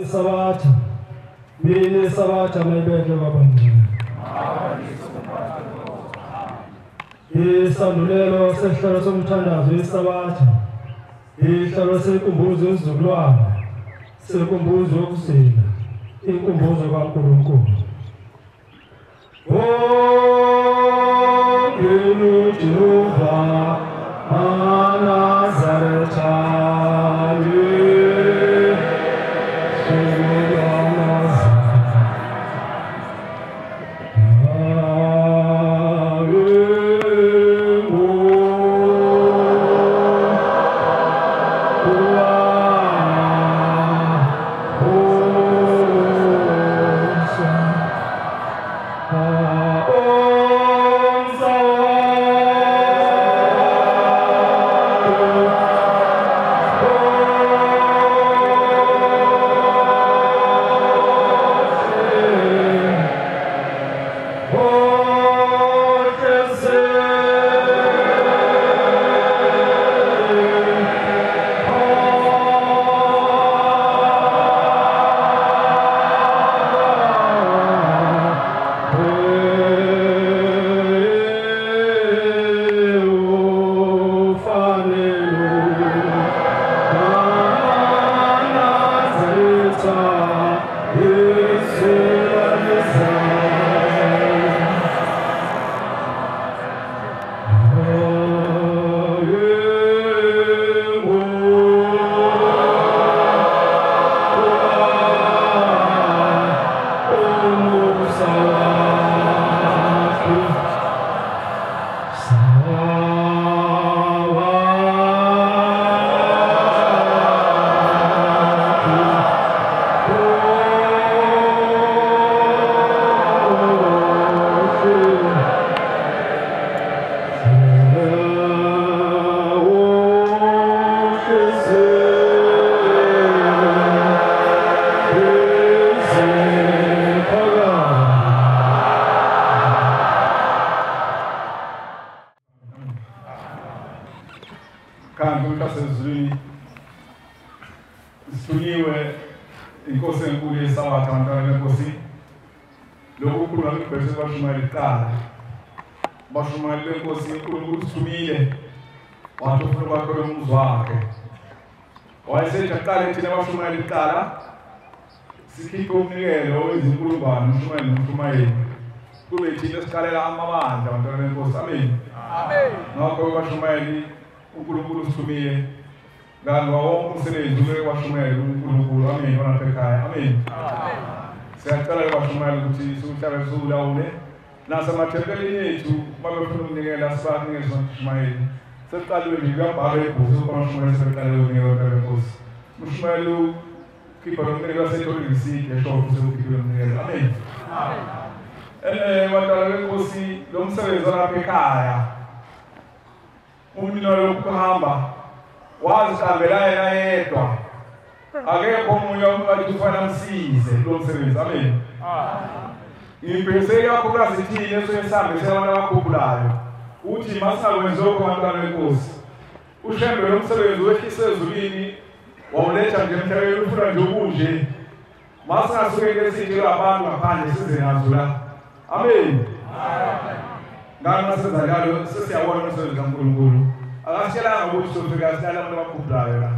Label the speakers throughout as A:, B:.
A: Isabatha mina isabatha mayibeke babangcwele. Isandulelo sesihlalo somthandazo isabatha ihlalo senkumbuzo yesizukulwane senkumbuzo yokuzila inkumbuzo kaNkulunkulu. Oh Jehova Nazaretha.
B: Sithunyiwe inkosi enkulu yesabatha abantwana benkosi. Lokhu kukhuluma ngibhekise kubashumayeli kuqala. Bashumayeli benkosi, uNkulunkulu usithumile wathi ufuna ukwakhelwa umuzi wakhe. Wayesethi aqale thina abashumayeli kuqala sikhiphe umnikelo wezinkulungwane umshumayeli nomshumayeli, kube thina esiqalela amabandla abantwana benkosi. Amen. Ngakho bashumayeli, uNkulunkulu usithumile ngani wonke umsebenzi ube washumayela uNkulunkulu. Amen. Walapha ekhaya. Amen. Siyacela ke bashumayela ukuthi siuhlale siwulawule nasemathempelini ethu uma befuna ukunikela sibanikeze bashumayeli. Sekuqaliwe nje kuyabhalwa ebhukwini kwabashumayeli, sebeqalile ukunikela benkosi. Umshumayeli ukhipha lo mnikelo wasetholile isidi esho ukuthi ukhiphile umnikelo. Amen. Bantwana benkosi, lo msebenzi walapha ekhaya umnino lokuhamba wazihambela yena yedwa, akekho omunye umuntu ufanele amsize lo msebenzi. Amen. Ngibhekise kakhulukazi thina esuke sihambe siyabantu abakhuphulayo uthi masingakwenzi lokho bantwana benkosi. Ushembe lo msebenzi wehlise ezulwini wawuletha nje emhlabeni, ufuna nje okunje. Masingasuke ke sitshela abantu ngaphandle size nazo la. Amen. Ngani masenza njalo sesiyabona umsebenzi kaNkulunkulu. Akasitshelanga ukuthi sofika sihlala abantu abakhuphulayo la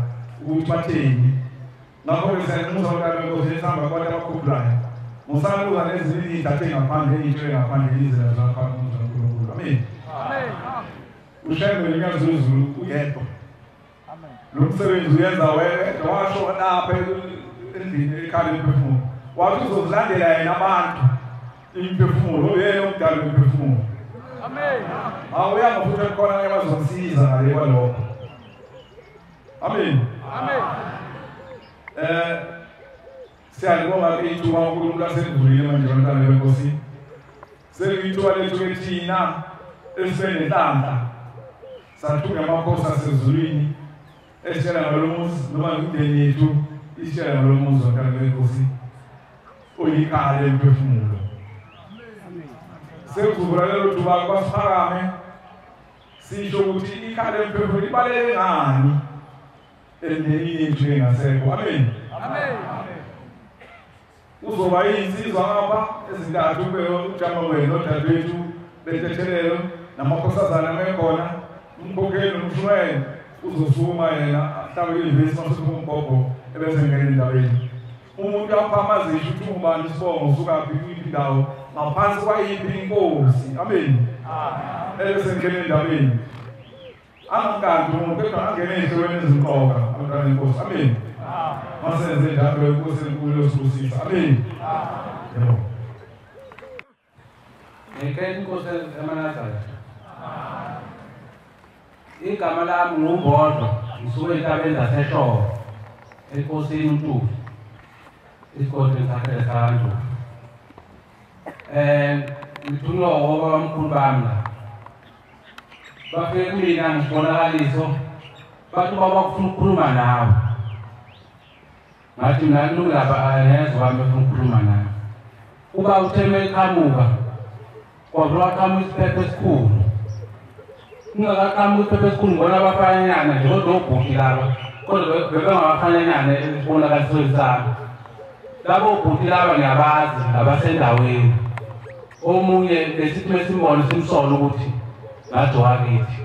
B: ukuthi batheni. Ngakho-ke siyanxusa abantwana benkosi esihamba kubantu abakhuphulayo, musakuza nezinye iy'thathe ngaphandle iy'tshele ngaphandle izindlela zangaphandle kaNkulunkulu. Amen. Ushembe likaZulu uyedwa. Lo msebenzi uyenza wedwa. Washo lapha endlini ekhaya lemphefumulo, wathi uzozilandela yena abantu imphefumulo, uyena omdala wemphefumulo. Amen. Awuyanga futhi khona abazomsiza ngale kwalokho. Amen. Amen. Siyalibonga ke ithuba uNkulunkulu asendlulile manje bantwana benkosi. Sekuyithuba lethu ke thina esibe nenhlanhla sathunya amakhosi asezulwini esitshela ngalo muzi noma imindeni yethu isitshela ngalo muzi bantwana benkosi oyikhaya lemphefumulo. Sekuzovula lelo thuba kwasiphakame sisho ukuthi ikhaya lemphefumulo libaluleke ngani emndenini yethu engasekho. Amen. Amen. Uzoba insizwa ngapha ezintathu ujama wena nodadewethu bentethelelo namakhosazana amekhona umkhokheli nomshumayeli uzosukuma yena ahlabe ivesi masuku umbhobho ebese ngena endabeni. Umuntu aphama azisho ukuthi ungubani isibongo usukaphi kuyiphi indawo ngaphansi kwayiphi inkosi. Amen. Ebese ngena endabeni. Angakanti umuntu kodwa angene ezihlokweni ezimqoka abantwana benkosi. Amen. Masenze njalo inkosi enkulu yosibusisa. Amen. Yebo.
C: Ngikhetha inkosi emaNazaretha. Igama lami nguMbodwa, ngisuke entabeni zaseShowe, enkosini uNtuli, esigodlweni sakhe saKaNtuli. Ngithunywa obabamkhulu bami la. Bafike kumina ngisibonakaliso, bathi ubaba ufuna ukukhuluma nawe. Ngathi mina kulungile ngezwa bami befuna ukukhuluma nawe. Uba uthe uma eqhamuka, kwavele waqhamuka isiphepho esikhulu. Kungakaqhamuki isiphepho esikhulu ngibona abafanyana nje kodwa obhuti laba, kodwa bebengabafanyana esibonakalisweni sami. Labo bhuti laba ngiyabazi abasendaweni. Omunye besithi mesimbone simsole ukuthi ngathi wakithi.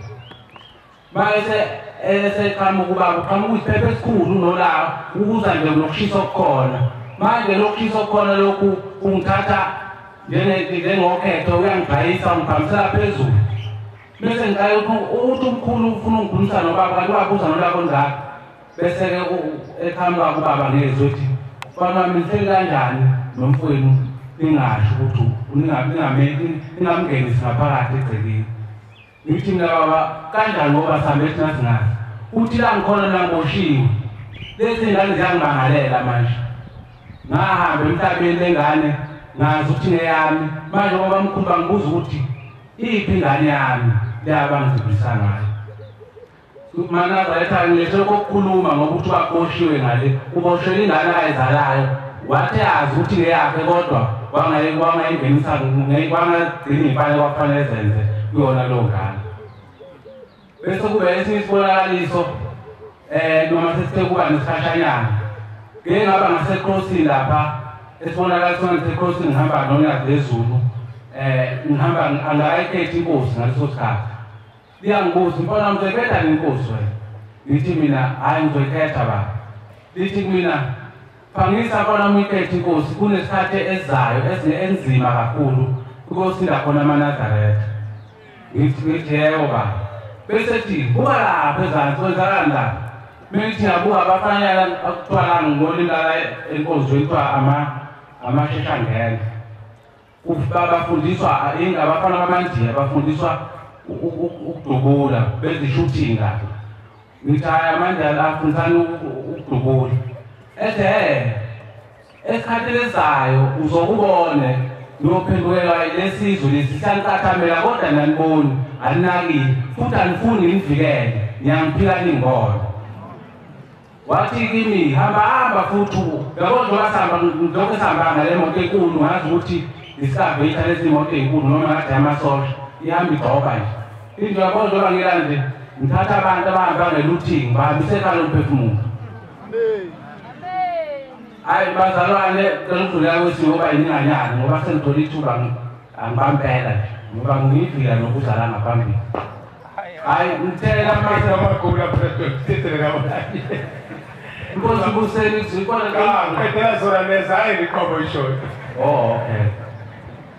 C: Mase eseqhamuka ubaba uqhamuka isiphepho esikhulu nolaka ukuza nje nokushisa okukhona. Manje lokushisa okukhona lokhu ungithatha njengokhetho uyangidayisa ungiphamisela phezulu. Bese ngiqala ukuthi umkhulu ufuna ungikhulumisa nobaba kanti wabuza nolaka olungaka. Bese-ke eqhamuka kubaba ngezwi ethi mfana wami nihleli kanjani nomfowenu ningasho ukuthi ningamngenisi ngaphakathi egcekeni. Ngithi mina baba kanjani ngoba sihambe thina singazi. Uthi la ngikhona mina ngiboshiwe. Lezi ngane ziyangimangalela manje. Ngahamba emhlabeni lengane ngazi ukuthi ngeyami. Manje ngoba mkhulu bangibuza ukuthi iphi ingane yami le abangizibisa ngayo. MaNazaretha ngilethe ukukhuluma ngoba uthi waboshiwe ngale, uboshele ingane ayizalayo. Wathi azi ukuthi ngeyakhe kodwa wangayingenisa wangagcina iy'mfanelo kwakufanele zenze kuyona leyo ngane. Bese kube esinye isibonakaliso noma sesithe kuba nesikhashanyana. Ngike ngaba ngaseCrossing lapha, esibonakalisweni ngaseCrossing ngihamba noNyazi lweZulu. Ngihamba angakayikhethi inkosi ngaleso sikhathi. Liyangibuza, mfana wami uzoyikhetha yini inkosi wena? Ngithi mina hhayi ngizoyikhetha baba. Lithi kumina phangisa mfana wami uyikhethe inkosi, kunesikhathi esizayo enzima kakhulu kuyosinda khona amaNazaretha. Ngithi yebo baba. Bese ethi buka lapha ezansi kwenzakalani lapha? Mina ngithi ngiyabuka abafanyana akuthiwa la ngibona la enkonzweni kuthiwa amasheshangena. Bafundiswa abafana bamaNdiya bafundiswa ukudubula benza i-shooting lapha. Ngithi hhayi amaNdiya afundisana ukudubula. Ethi esikhathini esizayo uzokubone niyophendukelwa lesizwe lesi siyanicathamela kodwa naniboni aninakile futhi anifuni nginivikele niyangiphila ningibona. Wathi kimi hamba hamba futhi uyabona njengoba sihamba lokhu esihamba ngale moto enkulu ngazi ukuthi isikaveyitha lezi moto ey'nkulu noma ngathi amasosha ihamba igxoba nje. Into uyabona njengoba ngila nje ngithatha abantu abahamba nge-looting bahambise ekhaya lomphefumulo. Hayi bazalwane cela ukudlulela kwesinye ngoba yininganyana ngoba sengithole ithuba angibampela nje ngoba ngiyivika nokuzala ngaphambili. Hayi ngithela manje
B: amagula president.
C: Inkosi ibuseni izikole
B: qedela zona lezi hayi liqobo ishoyo.
C: Oh okay.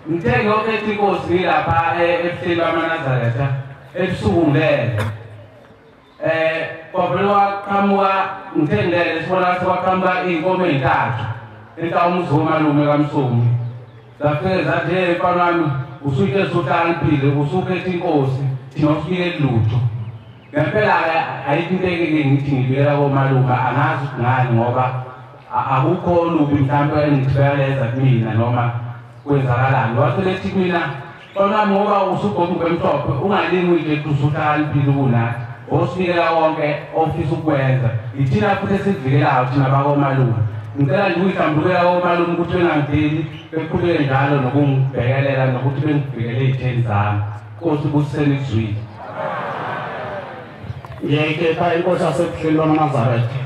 C: Ngithe ngiyokhetha inkosi ngilapha ebuhleni bamaNazaretha ebusuku ngilele. Kwavele waqhamuka ngithe ngilele sibona ngathi kwaqhamuka iy'nkomo ey'ntathu entawumuzi womalume kaMsomi. Zafike zathi hey mfana wami usuyithe usuhlakaniphile usukhetha inkosi thina usinikeli lutho. Ngempela-ke ayikho into eke ngithi ngibuyela komalume angazi ukuthi ngani ngoba akukho olubi mhlawumpe engithi bayaleza kumina noma kwenzakalani. Wase lethi kumina mfana wami ngoba usugqoke emhlophe ungalingi uyitshela usuhlakaniphile kunathi. Osinikela konke ofisa ukwenza ithina futhi esivikelayo thina bakomalume. Ngicela nje ukuyihlambulukela komalume ukuthi bengangideli bekhuleke njalo nokungibhekelela nokuthi bengivikele ey'theni zami. Nkosi ibusiseni izwile.
D: Ngiyayikhetha inkosi yasebuhleni bamaNazaretha.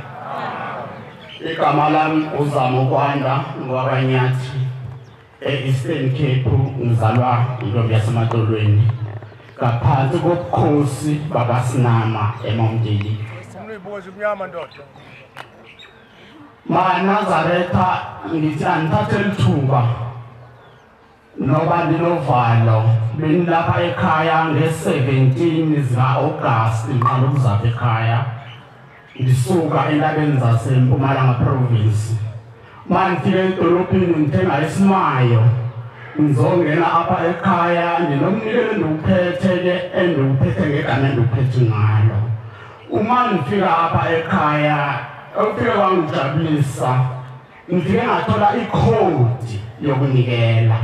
D: Igama lami uZama uKwanda ngwaKwaNyathi e-Eastern Cape, ngizalwa intombi yaseMatolweni ngaphansi kobukhosi babaSinama eMomdeli. MaNazaretha, ngithi angithathe lithuba noba ndinovalo. Benilapha ekhaya nge-17 zika-August, ngiqala ukuzapha ekhaya ngisuka entabeni zaseMpumalanga province. Mangifika edolobheni ngithenga isimayo, ngizongena apha ekhaya ndinomnikelo endiwuphethe-ke, endiwuphethe ngegama endiwuphethe ngalo. Uma ngifika apha ekhaya, okufike kwangijabulisa, ngifike ngathola ikhodi yokunikela.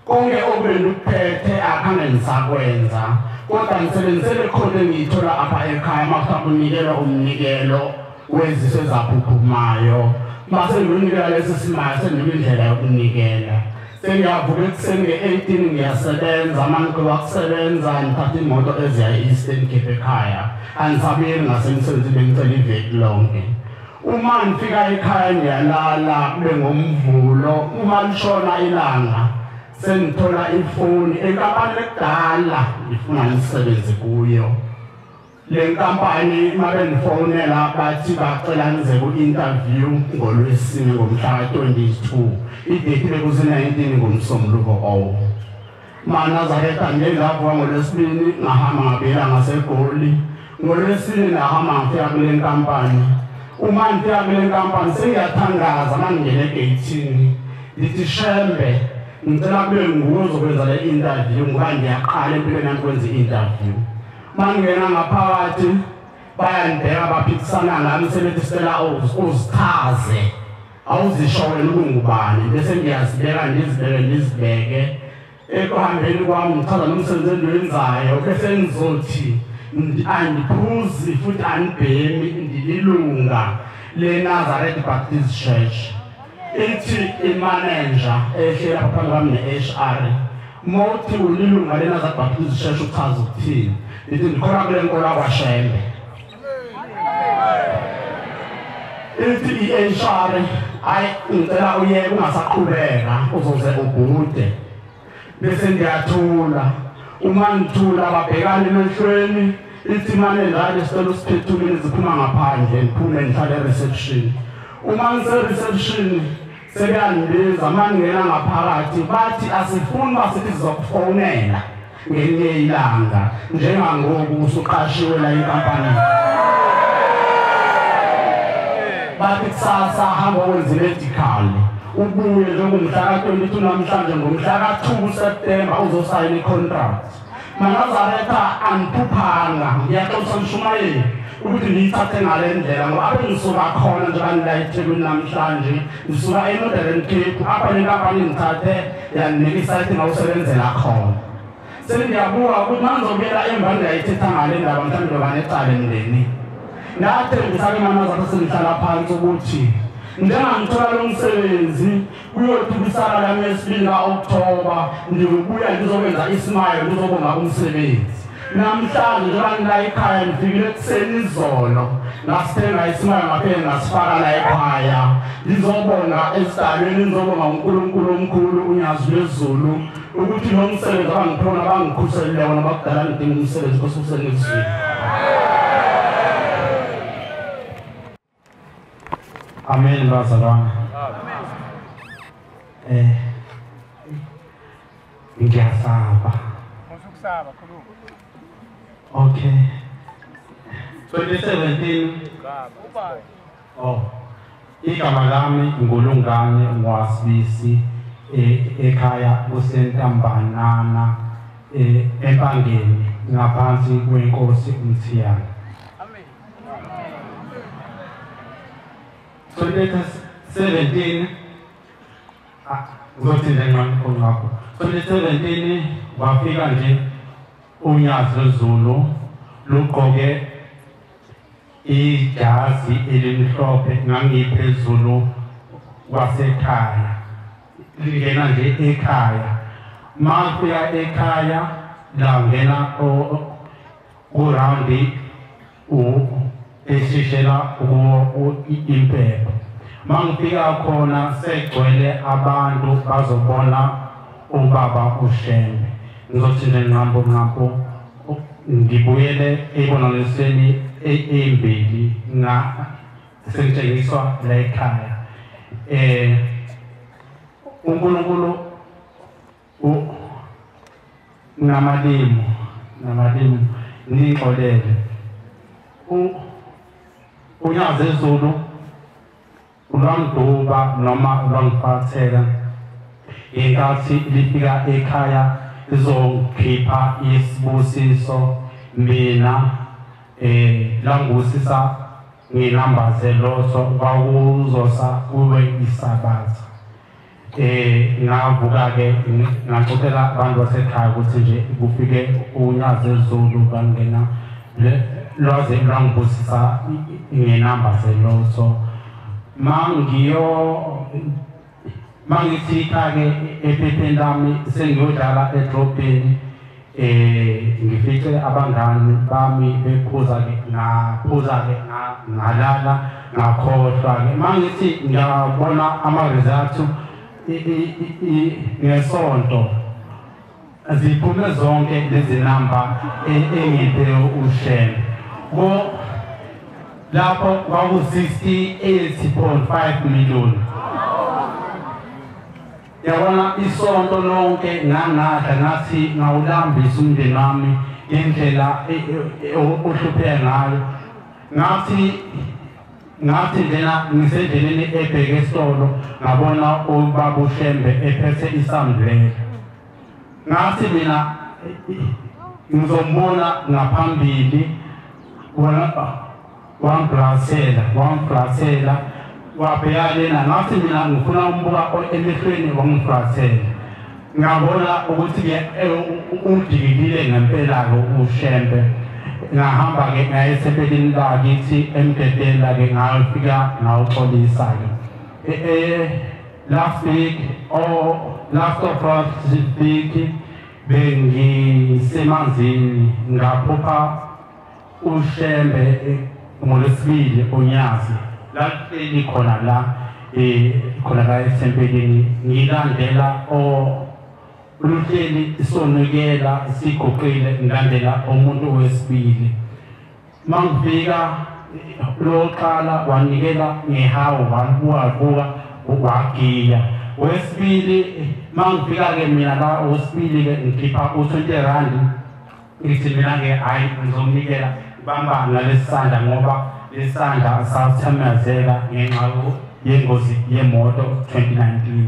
D: Konke obendikuphethe akhange ngisakwenza, kodwa ngisebenzise le khodi engiyithola apha ekhaya uma kuthiwa kunikelwa umnikelo weziso ezaphuphumayo. Mase nginikela lesi simayo, senginika indlela yokunikela. Sengiyavuka ekuseni nge-18 ngiyasebenza. Uma ngigqiba kusebenza ngithatha imoto eziya e-Eastern Cape ekhaya, angisabuyeli ngasemsebenzini, bengicela iveki lonke. Uma ngifika ekhaya ngiyalala kube ngoMvulo. Uma lishona ilanga sengithola ifoni enkampani ekudala ngifuna ngisebenze kuyo. Le nkampani uma bengifonela bathi bacela ngize ku-interview ngoLwesine ngomhla ka-22, idate bekuzi-19 ngoMsombuluko owo. MaNazaretha, ngiye ngavuka ngoLwesibini ngahamba ngabuyela ngaseGoli. NgoLwesine ngahamba ngafika kule nkampani. Uma ngifika kule nkampani sengiyathandaza, uma ngingena egeyithini ngithi, "Shembe, ngicela kube nguwe ozokwenza le interview ngoba ngiyaqala empilweni yami kwenza i-interview." Uma ngingena ngaphakathi bayangibheka, baphikisana ngami, sebethi sicela uzichaze, awuzisho wena ungubani. Bese ngiyazibeka, ndizibeke ndizibeke. Ekuhambeni kwami ngichaza nomsebenzi endiwenzayo, bese ngizothi andiphuzi futhi andibhemi, ndililunga le-Nazareth Baptist Church. Ithi imanager ehleli lapha phambi kwami ne-HR, mawuthi ulilunga le-Nazareth Baptist Church uchaza ukuthini? Ndithi ndikholwa kule nkolo yakwaShembe. Ithi i-HR, hayi, ngicela uyeke, ungasaqhubeka, uzoze ubhude. Bese ndiyathula. Uma ngithula babhekane emehlweni. Ithi manager, sicela usiphethulile ziphuma ngaphandle. Ngiphume ngihlale e-reception. Uma ngise-reception sebeyangibiza. Uma ngingena ngaphakathi bathi asifuni uba sithi sizokufonela ngelinye ilanga, njengangoku usuqashiwe la enkampanini. Bathi kusasa hamba wenze medical, ubuye njengomhla ka-22 namhlanje, ngomhla ka-2 September uzosayina i-contract. MaNazaretha, angiphuphanga, ngiyaxolisa mshumayeli ukuthi ngiyithathe ngale ndlela, ngoba abe ngisuka khona njengoba ngila eThekwini namhlanje, ngisuka e-Northern Cape. Apha nenkampani ngithathe yanginika isayithi ngawusebenzela khona. Sengiyabuka ukuthi uma ngizobuyela emva ngiyayithetha ngale ndaba, mhlawumbe ndoba necala emndenini. Ngathembisa-ke maNazaretha sengihlala phansi ukuthi njengangithola lo msebenzi, kuyothi kwisaka lami yesibili ka-Okthoba ngiyobuya ngizokwenza isimayo, ngizobonga umsebenzi. Namhlanje njengoba ngila ekhaya, ngifikile ekuseni izolo, ngasithenga isimayo, ngaphinde ngasifaka la ekhaya. Ngizobonga esidalweni, ngizobonga uNkulunkulu omkhulu uNyazi lwezulu ukuthi lo msebenzi abangiphona bangikhuselile wona bakudala ngidinga umsebenzi kosukusengizwile.
E: Amen bazalwane. Ngiyasaba.
B: Usukusaba, khuluma.
E: Okay. 2017. Oh. Igama lami nguLungane ngwaSibisi, ekhaya kuseNtambanana eMpangeni ngaphansi kwenkosi uMthiyane. 2017, ngizothi nje ngakho 2017 wafika nje uNyazi lwezulu lugqoke ijazi elimhlophe, ngangiphezulu kwasekhaya, lingena nje ekhaya. Mafika ekhaya langena kurawundi. Eshishela kuwo impepho. Mangifika khona segcwele abantu bazobona ubaba uShembe. Ngizothi nje nqambo nqambo ngibuyele ebonakalisweni embili nga sengitshengiswa la ekhaya. uNkulunkulu namalimi nixolele. Unyazi ezulu lwangiduba noma lwangiphathela inkathi lifika ekhaya izokhipha isibusiso mina langusisa nginambaze lotho kwakuzosa kube isabatha. Ngavuka ke ngaxoxela abantu basekhaya ukuthi nje kufike unyazi ezulu bangena lwaze lwangibusisa ngenamba zelotho. Mangithika ke ephepheni lami sengiyodlala edrobheni, ngifice abangani bami bephuza ke ngaphuza ke ngalala ngakhohlwa ke. Mangithi ngiyabona ama-results ngesonto ziphume zonke lezi namba engiphe uShembe. Ko lapho kwaku 68.5 million. Yabona isonto lonke ngangadla ngathi ngawulambisa umndeni wami indlela ohlupheke ngayo. Ngathi njena ngisendleleni ebheke esitolo ngabona ubaba uShembe ephethe isamblela. Ngathi mina ngizombona ngaphambili, wangiblasela wabheka lena. Ngathi mina ngifuna umbuka emehlweni, wangiblasela. Ngabona ukuthi-ke udikilile ngempela-ke uShembe. Ngahamba-ke ngaya ethempelini lakithi emgedeni-ke ngafika ngawuxolisa-ke. Last week or last of last week bengisemanzini ngaphupha uShembe ngolwesibili unyazi lahleli khona la khona la ethempelini. Ngilandela oluhleli isonukela siguqile, ngilandela umuntu wesibili. Mangifika loqala wanikela ngehawu wabuka wagiya. Wesibili mangifika ke mina la wesibili ke ngikhipha u20 rand ngithi mina ke hayi ngizomnikela bamba ngalesandla ngoba lesandla sasithamazela ngenxa yengozi yemoto 2019.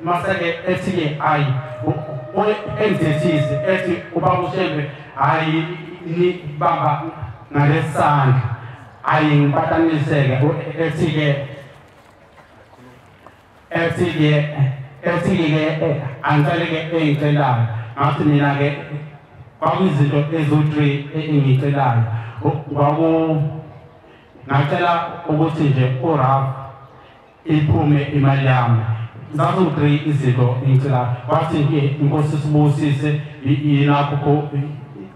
E: Maseke ethi ke hayi enzethise ethi ubaba uShembe hayi ni bamba ngalesandla hayi ngipataniseke ethi ke angicele ke engicelayo. Ngathi mina ke kwakuyizinto ezo-3 engicelayo. Ngacela ukuthi nje uRaf iphume imali yami. Zazo-3 izinto engicelayo. Wathi ke inkosi sibusise yinakho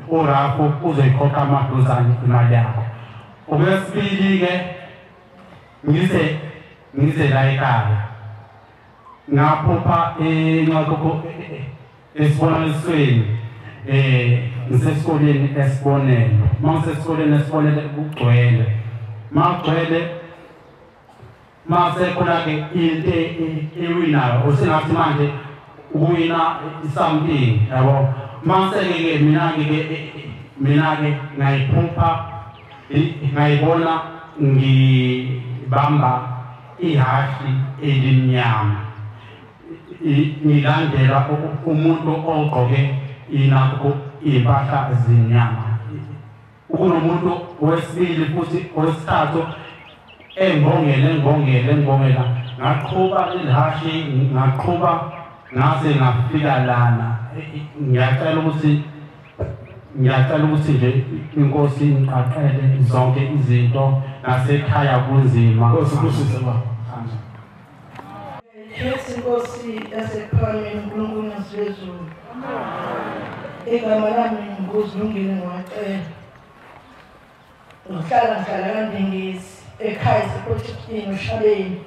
E: uRaf uzoyikhokha amaduzane imali yakho. Okwesibili ke ngize la ekhaya ngaphupha esibonakalisweni ngisesikoleni esibonelo. Mangisesikoleni esibonelo kugcwele, makugcwele mase khona ke into ewinayo usengathi manje ukuwina something yabo. Mase ke mina ke ngayiphupha ngayibona ngibamba ihashi elimnyama ngilandela umuntu ogqoke inakho impahla zinyama. Kunomuntu wesibili futhi wesithathu engibongela ngaqhuba ihashi ngaqhuba ngase ngafika lana. Ngiyacela ukuthi nje inkosi iqaqele zonke izinto nasekhaya kunzima.
A: Nkosi kusise baba.
F: Jesu Nkosi yasephakame uNkulunkulu nasezulu. Igama lami nguZilungile ngwacela. Ngihlala kaNdingezi ekhaya esePort Oshabeni.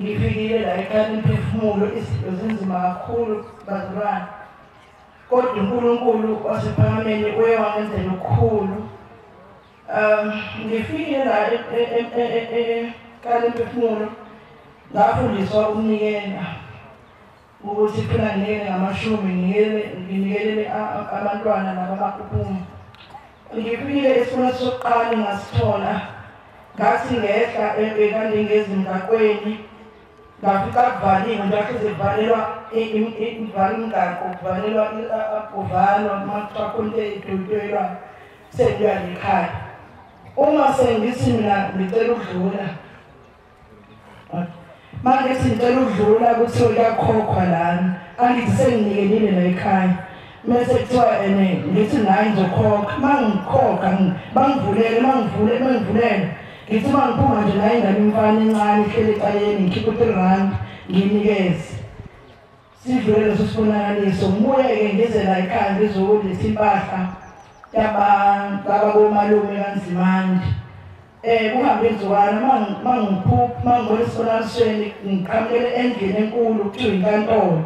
F: Ngifikile la ekhaya lemphefumulo, izinto zinzima kakhulu bazalwane. Kodwa uNkulunkulu wasephakameni uye wangenzela okukhulu. Ngifikile la ekhaya lemphefumulo ngafundiswa ukunikela, ukuthi funa nginikele ngamashumi, nginikelele abantwana nababaphuma. Ngifikile isifundo sokuqala ngasithola, ngathi ngehla eKandingezi emgaqweni, ngafika kuvaliwe, nje kuvalelwa imigaqo, kuvalelwa kuvalwa uma kuthiwa khona into eyiduduyelwayo, sengibuya ngekhaya. Uma sengithi mina ngicela ukudlula, manje ngicela ukudlula kuthiwa kuyakhokhwa lana, angithi senginikelile la ekhaya. Mase kuthiwa ene ngithi nayi ngizokhokha, mangikhokha bangivulele, mangivule ngithi mangiphuma nje nayi ingane imfana encane ihleli ecaleni, ngikhiphe u-3 rand ngiyinikeze. Sidlule leso sibonakaliso, ngibuye-ke ngize la ekhaya ngizoletha impahla yababomalume kaNzimande. Kuhambe inzukwana mangiphupha mangibona esibonakalisweni ngiqhamukele endlini enkulu kuthiwa inkantolo.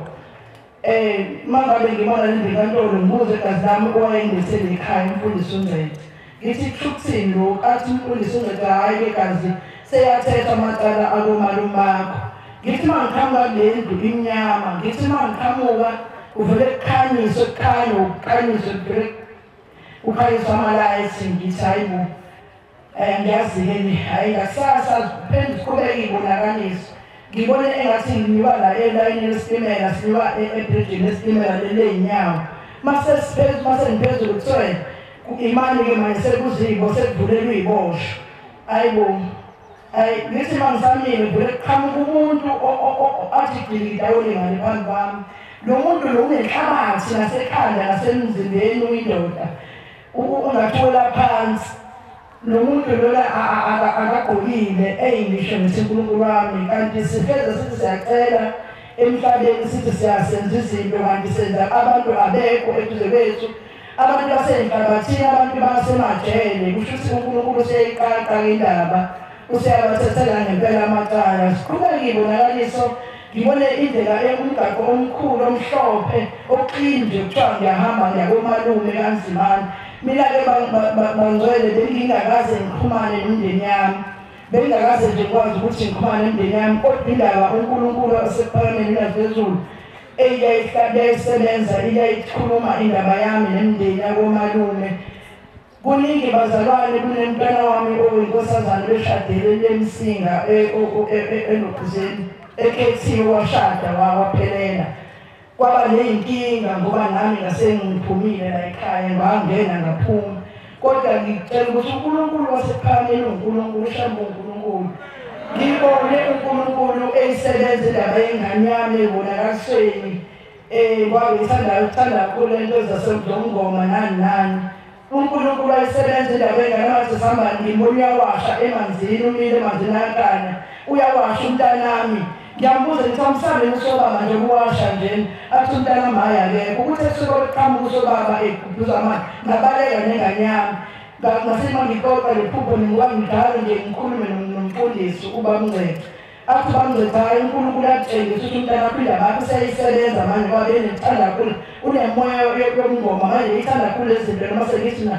F: Mangabe ngibona le ndlu enkantolo ngibuze igazi lami owayengilethele ekhaya umfundisi uNgcede. Ngithi kusho ukuthini lokhu? Athi umfundisi uNgcede hhayi-ke gazi seyathetha amacala akomalume bakho. Ngithi uma ngiqhamuka kule ndlu imnyama, ngithi uma ngiqhamuka kuvele kukhanyiswe, kukhanye, kukhanyiswe, kuvele kukhanyiswe amalayithi. Ngithi hayi bo, ngiyazi-ke hhayi ngakusasa kuphinde kuqhubeke iy'bonakaliso. Ngibone engathi nginyuka la elayinini lesitimela, sinyuka ebridgini lesitimela ley'nyawo. Mase sengiphezulu kuthiwa imali-ke manje sekuzibo, sekuvulelwe iy'boshwa. Hayi bo, hayi ngithi uma ngisamile vele kuqhamuka umuntu athi gilikidawuli ngale phambi kwami. Lo muntu lo unenhlabathi nasekhanda nasemzimbeni, uyindoda ungathola phansi. Lo muntu lona akagqokile, eyi ngisho ngithi uNkulunkulu wami, kanti sifeze sithi siyacela emhlabeni, sithi siyasenza izinto, kanti senza abantu abekho eduze kwethu, abantu basenhlabathini, abantu basemajele. Kusho ukuthi uNkulunkulu useyayiqaqa indaba, useyabathethela ngempela amacala. Siqhubeke ibonakaliso, ngibone indlela umgaqo omkhulu omhlophe oklini nje, kuthiwa ngiyahamba ngiyakomalume kaNzimane. Mina-ke bangcwele bengingakaze ngiqhumane nomndeni yami, bengingakaze nje ngikwazi ukuthi ngiqhumane nomndeni yami, kodwa indaba uNkulunkulu wasekuphakameni naphezulu eyayisebenza, iyayikhuluma indaba yami nemndeni yakomalume. Kuningi bazalwane, kunemntwana wami oyinkosazane beshadele lemsinga elokhuzeni ekhethiwe, washada waphelela. Kwaba ney'nkinga ngoba nami ngasengiphumile la ekhaya, ngangena ngaphuma. Kodwa ngicela ukuthi uNkulunkulu wasephakameni uNkulunkulu ushamba uNkulunkulu. Ngibone uNkulunkulu eyisebenza indaba yengane yami ebonakalisweni. Kwabe ngithanda ukuthanda kakhulu lento zasemdongoma nani nani. uNkulunkulu ayisebenza indaba yengane wathi sihamba ngibona uyawasha emanzini, umile emanzini ayakhanya, uyawasha umntanami. Ngiyambuza ngithi awusambe usobaba nje kuwasha nje, athi umntanami hhayi akekho. Ukuthi esuke beqhamuka usobaba ekhuphuza amanzi, ngabaleka nengane yami. Ngasima ngixoxa le phupho ngoba ngidala nje ngikhulume nomfundisi ubaba uNgcede. Athi ubaba uNgcede hhayi uNkulunkulu akutshengisa ukuthi umntanakho indaba yakho useyayisebenza manje, ngoba benithanda kakhulu, unemoya yobungoma manje ithanda kakhulu lezi zinto. Noma sengithi na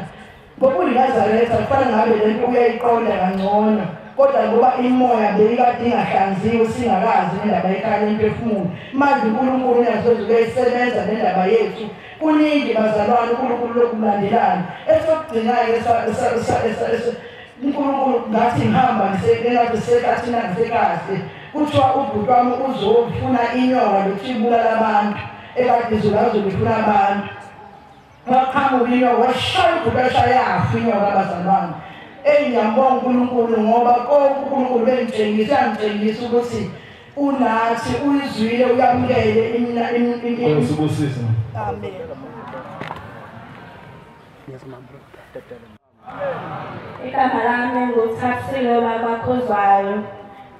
F: ngoba uyiNazaretha kufana ngabe lento uyayiqonda kangcono, kodwa ngoba imoya beyikade ingahlanziwe singakazi indaba yekhaya lemphefumulo. Manje uNkulunkulu uyazoze uyayisebenza nendaba yethu. Kuningi bazalwane uNkulunkulu lokulandelana. Esokugcina-ke uNkulunkulu ngathi ngihamba ngisengathi sekathina ngisekahle, kuthiwa ubhuti wami uzofuna inyoka lokuthi ibulala abantu, ekade izulazulu ifuna abantu. Waqhamuka inyoka, washaya ubhuti, washaya yafa inyoka bazalwane. Eyi ngiyambonga uNkulunkulu ngoba konke uNkulunkulu bengitshengisa, uyangitshengisa ukuthi unathi, uyizwile, uyamukele. Amen.
G: Igama lami nguThapsile wakwaKhuzwayo.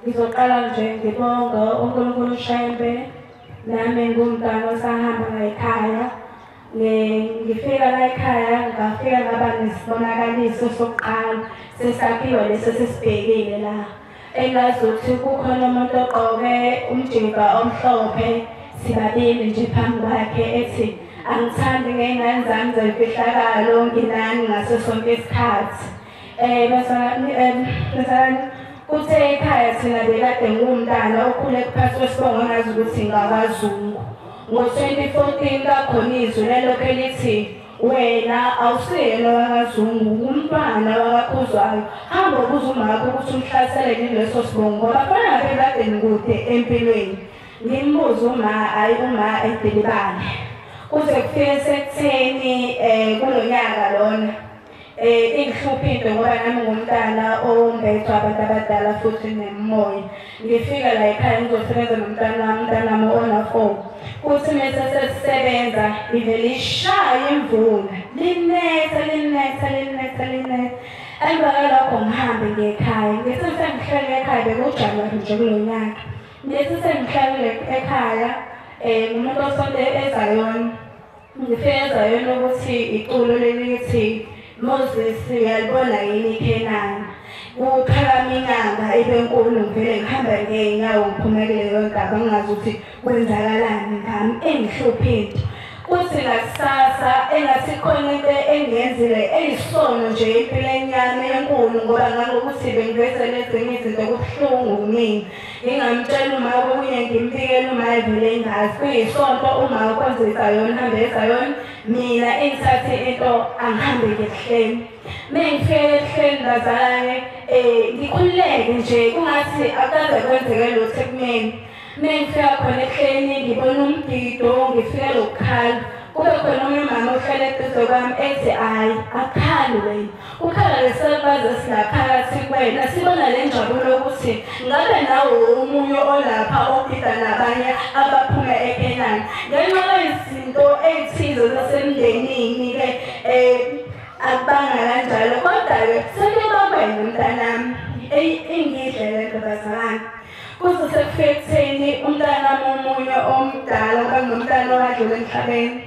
G: Ngizoqala nje ngibonge uNkulunkulu Shembe, nami ngumntwana osahamba ngayikhaya. Ngifika la ekhaya ngafika ngaba nesibonakaliso sokuqala sesakhiwo leso sesibhekile la. Engazi ukuthi kukhona umuntu ogqoke umjiva omhlophe sibabili nje phambi kwakhe ethi angithandi ngey'ngane zami zemfihlakalo nginani ngaso sonke isikhathi. Kuthe ekhaya thina bekade ngiwumntana okhule kuphasi kwesibongo ongazi ukuthi ngakwaZungu. Ngo-2014 kakhona izwi lelokhu elithi wena awusiyena wakwaZungu, umntwana wakaKhuzwayo, hamba ubuze umakho ukuthi umhlasele yini leso sibongo ngoba khona ngabe kade ngikude empilweni. Ngimbuze uma, hhayi uma edilibane. Kuze kufike sekutheni kulo nyaka lona ingihlupha into ngoba nami ngumntana ombethwa abantu abadala futhi nemimoya. Ngifika la ekhaya ngizosebenza nomntana wami, umntanami ona-4. Kuthi mese sesisebenza ivele ishaye imvula, linetha linetha linetha linetha. Emva kwalokho ngihambe ngiye ekhaya. Ngithi sengihlele ekhaya bekuJanuwari nje kulo nyaka. Ngithi sengihlele ekhaya ngumuntu osonto eZayoni. Ngifike eZayoni ukuthi iculo leli lithi Moses uyalibona yini iKhenani. Kuphakama inyanga ibe nkulu ngivele ngihamba ngey'nyawo ngiphume kuleyo ndaba ngingazi ukuthi kwenzakalani ngami engihluphe into. Kuthi ngakusasa engathi khona into engiyenzile eyisono nje impilo enyama enkulu ngoba ngangokuthi bengivezele ezinye izinto kubuhlungu kumina. Ngingamtshela uma okunye ngimbikele uma evele engazi. Kuyisonto uma ukhonza iZayoni hambe eZayoni, mina engithathe into angihambe ngebuhleni. Mengifike ebuhleni bazalwane ngikhululeke nje kungathi akukaze kwenzeke lutho kumina. Mengifika khona ebuhleni ngibona umgido ngifike lokukhala. Kube khona omunye umama ohlala eduze kwami ethi hhayi akukhali wena, kukhala lesalukazi esingaphakathi kuwena. Sibona le njabulo yokuthi ngabe nawe omunye olapha ogida nabanye abaphuma eKhenani. Ngenxa yezinto ey'thize zasemndenini-ke akubanga kanjalo, kodwa-ke sekuyoba mntanami ingidle le nto bazalwane. Kuze sekufike ekutheni umntanami omunye omdala ngoba owadlula emhlabeni.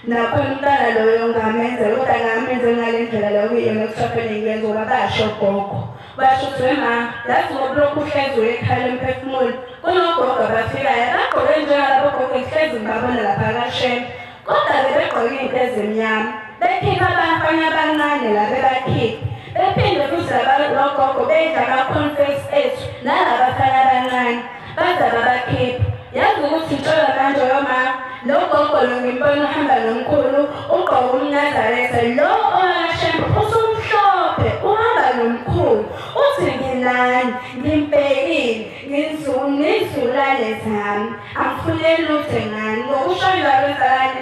G: Nakhona umntana loyo ngamenzela kodwa ngamenzela ngale ndlela leyo kuyiyona ekuthiwa fanele ngiyenze ngoba basho gogo. Basho ukuthi wema yazi ngoba lokhu uhlezi uye ekhaya lomphefumulo kunogogo abafikayo bagqoke njengalabo gogo ngihlezi ngibabona lapha kaShembe kodwa-ke begqoke iy'nto ezimnyama bekhipha abafana abancane la bebakhipha bephinde futhi logogo bedla ama-cornflakes ethu nalabafana abancane baze babakhipha. Yazi ukuthi ngitshela manje yoma lo gogo lo ngimbona uhamba nomkhulu ugqoke umNazaretha lo owakaShembe usumhlophe uhamba nomkhulu uthi nginani ngimbhekile ngizulale zami angifuneli lutho ngani. Ngokusho njalo mzalwane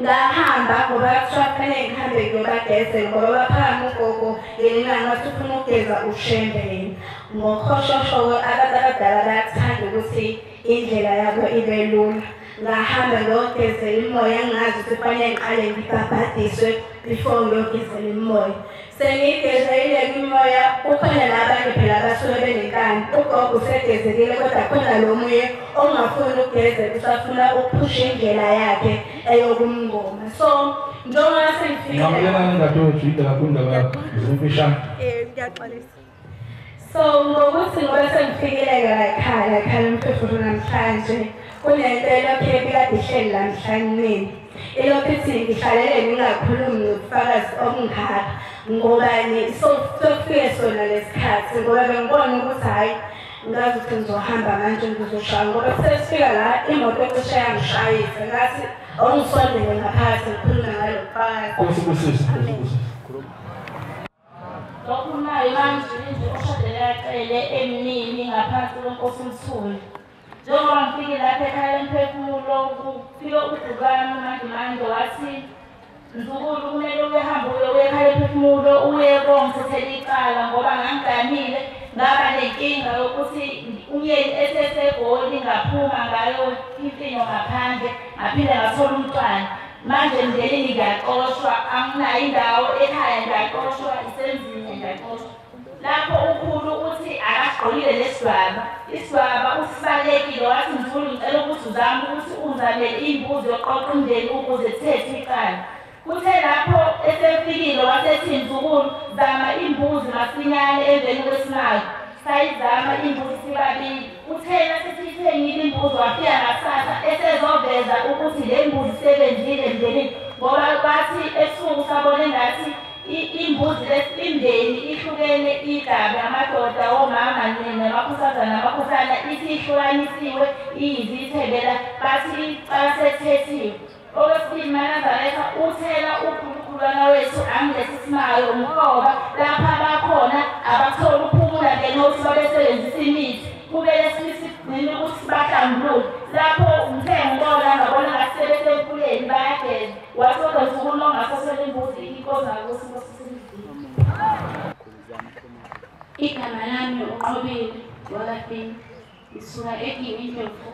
G: ngahamba ngoba kuthiwa kufanele ngihambe ngiyobagezela ngoba baphakama ugogo ngelinanga wathi ufuna ukugeza uShembe yena. Ngokhoshosho abantu abadala bayakuthanda ukuthi indlela yabo ibe lula. Ngahamba ngiyogezela imoya ngingazi ukuthi kufanele ngiqale ngibhabhadiswe before ngiyogezela imoya. Sengiyigezele imoya kukhona nabanye phela abasuke benenkani. Ugogo usegezelile kodwa khona lo munye ongafuni ukugezela usafuna ukuphusha indlela yakhe eyokumngoma. So njengoba sengifikile
B: Ngamukela dadewethu ide kakhulu indaba yakho ngizimfishane.
G: Ngiyaxolisa. So ngokuthi ngoba sengifikile-ke la ekhaya ekhaya lomphefumulo namhlanje kunento elokhu ebikade ihleli la mhlanini. Ilokhu ithi ngihlalele ngingakhulumi nobufakazi obungaka ngobani sokufike sona lesikhathi ngoba bengibona ukuthi hhayi ngazi ukuthi ngizohamba manje ngizoshaya ngoba sesifika la imoto cishe yangishayisa ngathi awungisondele ngaphakathi ngikhulume ngalo bufakazi.
B: Nkosi ibusise, Nkosi ibusise.
H: Lokunayo manje nje oshadele yacele emnini ngaphansi kwenkosi uMthuli. Njengoba ngifike lapha ekhaya lomphefumulo kufike ubhukami manje manje wathi mzukulu kumele uhambe uye ekhaya lomphefumulo uye kongithathela icala ngoba ngangiganile ngaba nenkinga yokuthi umyeni eseseGoli ngaphuma ngayo impinyo ngaphandle ngaphinde ngathola umntwana. Manje emndenini ngiyaxoshwa anginayo indawo ekhaya ngiyaxoshwa isemzini ngiyaxoshwa. Lapho ukhulu uthi akagqokile lesidwaba, isidwaba usibalekile wathi mzukulu ngicela ukuthi uzame ukuthi ungizamele imbuzi yoqoqa umndeni ukuze kuthethe icala. Kuthe lapho esefikile wasethi mzukulu zama imbuzi masinyane emveni kwesimanga. Sayizama imbuzi sibabili. Uthe nasesiyithengile imbuzi wafika ngakusasa esezoveza ukuthi le mbuzi isebenzile emndenini ngoba bathi ebusuku sabona engathi imbuzi imndeni ihlukene igabi amadoda omama namakhosazana namakhosana ithi ihlukanisiwe iyizithebela bathi icala sethethiwe. Okwesibili maNazaretha uthela ukhulukhulwana wethu angilesi simayo ngoba lapha bakhona abatholi ukuphumula ngenothi babesebenzisa imithi kumele sigcine ukuthi bahlambuluke. Lapho ngithe ngibona ngabona ngathi sebesemfuleni bayageza wathi kodwa mzukulu uma ungasosela imbuzi inkosi ngakuthi inkosi.
I: Igama lami uQobile wakafini ngisuka eGini Indlovu.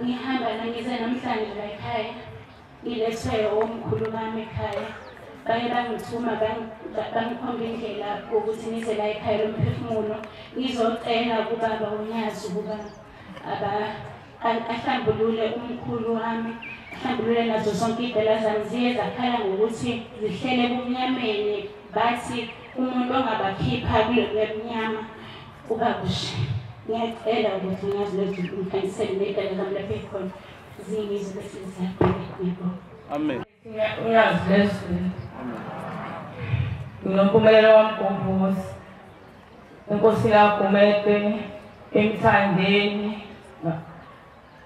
I: Ngihamba ngize namhlanje la ekhaya ngilethwe omkhulu bami ekhaya baye bangithuma bangikhomba indlela ukuthi ngize la ekhaya lomphefumulo ngizocela kubaba uNyazi ukuba ahlambulule umkhulu wami ahlambulule nazo zonke iy'dala zami ziye zakhala ngokuthi zihlele ebumnyameni bathi umuntu ongabakhipha kulo mnyama uba kushe. Ngiyacela ukuthi uNyazi lwezulu ungikhanyisele ney'dala zami lapho ey'khona zingizwe bese ziyaqhubeka. Ngiyabonga.
C: Amen.
J: uNyazi lwezulu. Nginompumelelo wamgombozi inkosi kaGumede emthandeni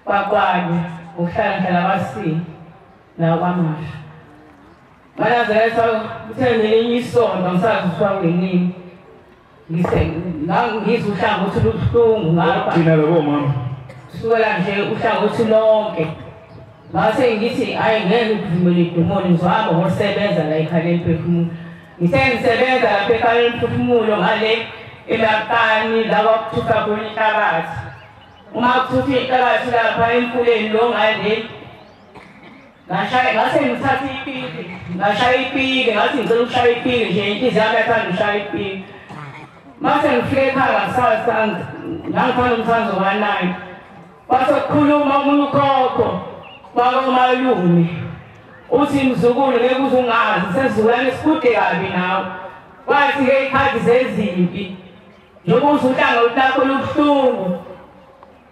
J: bakwami ngokuhlala ngihlala kwaSini nakwaMashu. MaNazaretha kuthe ngelinye isonto ngisazi ukuthi kwangenini ngizwe uhlangothi lubuhlungu ngapha
B: thina labo mama
J: kusukela nje uhlangothi lonke ngase ngithi hayi ngeke ngivumele idemoni ngizohamba ngosebenza la ekhaya lemphefumulo. Ngithe ngisebenza lapha ekhaya lemphefumulo ngale emakani la kwakuthutha khona inhlabathi. Uma kuthutha inhlabathi lapha emfuleni lo ngale ngashaya ngase ngithatha ipiki ngashaya ipiki ngathi ngicela ukushaya ipiki nje inhliziyo yami yathanda ukushaya ipiki. Mase ngifike ekhaya ngakusasa ngangithanda umthandazo ka-9 kwase kukhuluma omunye ukhokho wakomalume uthi mzukulu ngeke uze ungazi sesizukulwane sikude kabi nawe. Kwathi-ke iy'khathi zezimpi njengoba uze uhlangothi lakho lubuhlungu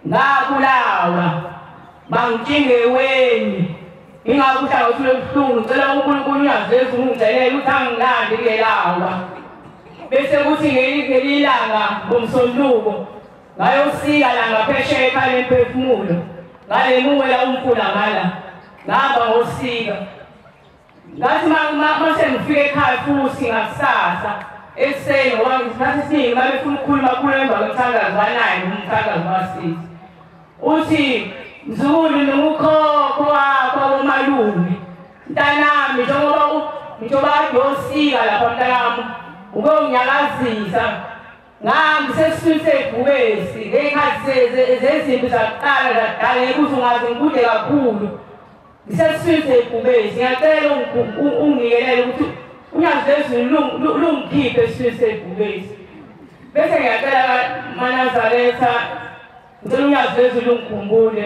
J: ngabulawa bangitshinga eweni ingakho uhlangothi lolubuhlungu ngicela uNkulunkulu uNyazi lwezulu ungicelele ukuthi angilande kulelawa. Bese kuthi ngelinye ilanga ngomsombuluko ngayosika la ngaphesheya ekhaya lemphefumulo ngale muwela umfula ngala ngihamba ngosika. Ngathi mase ngifike ekhaya futhi ngakusasa ekuseni ngoba ngesikhathi esiningi babefuna ukukhuluma khulu emva komthandazo ka-9 umthandazo ka-6 uthi mzukulu ngingukhokho wakho wakomalume mntanami njengoba kade uyosika lapha mntanami ube unginyakazisa ngangisesiswini sebhubesi ngey'khathi zezimpi zakuqala zakudala ngeke uze ungaze ngikude kakhulu ngisesiswini sebhubesi ngiyacela ungikelele ukuthi uNyazi lwezulu lungikhiphe esiswini sebhubesi. Bese ngiyacela maNazaretha ngicela uNyazi lwezulu lungikhumbule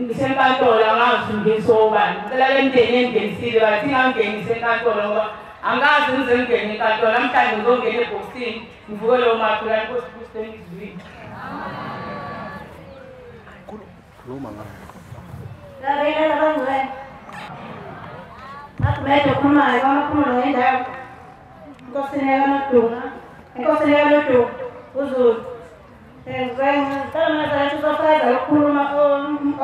J: ngisenkantolo angazi ngisobani ngicela le mndeni engingenisile bathi ingangingenise enkantolo ngoba angazi ngize ngingene enkantolo namhlanje ngizongena ebhokisini ngivuke lowo mathula inkosi Kristu engizwile.
K: Lalela abangcwele. Ngakubede okhulumayo kwamakhumulo ngendawo. Inkosini yakaNodunga, inkosini yakaNodunga, uZulu. Ngicela maNazaretha uzofakaza ukukhuluma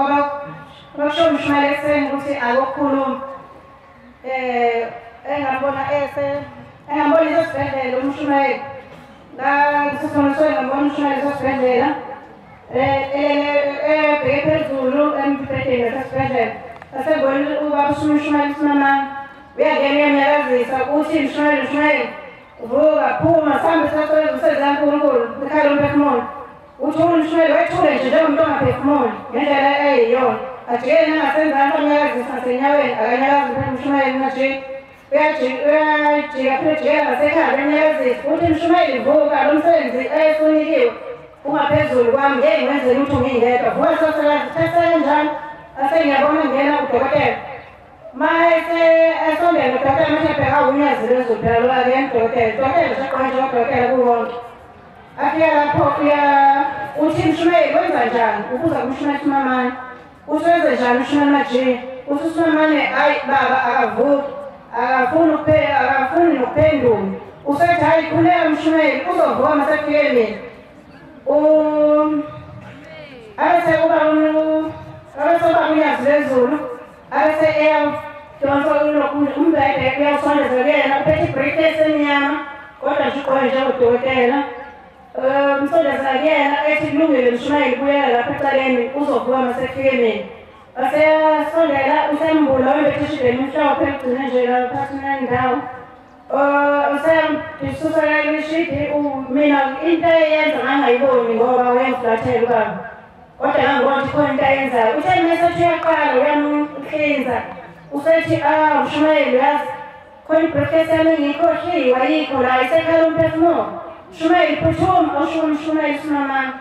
K: obakusho umshumayeli ekuseni ukuthi akokukhuluma. Engambona engambona esibhedlela umshumayeli. Ngisesonto ngambona umshumayeli esibhedlela. Ebheke phezulu embhedeni esibhedlela. Asebona ubaba umshumayeli usimamanga. Uyangena uyamnyakazisa uthi mshumayeli mshumayeli vuka phuma sambe sithathe umsebenzi kaNkulunkulu ekhaya lomphefumulo. Uthi umshumayeli wethule nje njengomuntu ongaphefumuli ngendlela eyiyona. Ajikele nangasenzansi amnyakazisa ngasenyaweni akanyakazi umshumayeli nje. Uyajika phela ejikela ngasekhaya uyamnyakazisa uthi mshumayeli vuka lo msebenzi esunikiwe Ungaphezulu kwami ngeke ngiwenze lutho ngingedwa. Vuka sosakazi thatha kanjani? Ase ngiyabona ngena udokotela. Mayese esondela udokotela manje ebheka uNyazi lwezulu phela lo akuyena udokotela. Udokotela usaqonje udokotela kuwonke. Afika lapho uthi Mshumayeli wenza njani? Ubuza kuMshumayeli Simamane. Uthi wenze njani uMshumayeli Majiya? Uthi uSimamane hayi baba akavuki. Akafuni akafuni nokuphendula. Usethi hayi khuleka Mshumayeli uzovuka masefike mina. Abese uba uNyazi lwezulu abese eyadonsa umbhede uyawusondeza kuyena uphethe ibriefcase emnyama kodwa nje ugqoke njengodokotela. Msondeza kuyena ethi kulungile Mshumayeli buyela lapha ecaleni uzovuka masefike mina. Aseyasondela usembula wembethe ishidi elimhlophe egcine nje lapha nendawo. Useyamsusa ishidi mina into eyenza ngangayiboni ngoba wayengiflathela ubaba. Kodwa ngangibona ukuthi khona into ayenzayo. Uthe mesethi uyaqala uyamhlinza. Usethi Mshumayeli uyazi khona ibriefcase yami engiyikhohliwe ayikho la isekhala umphefumulo. Mshumayeli phuthuma usho uMshumayeli Simamane.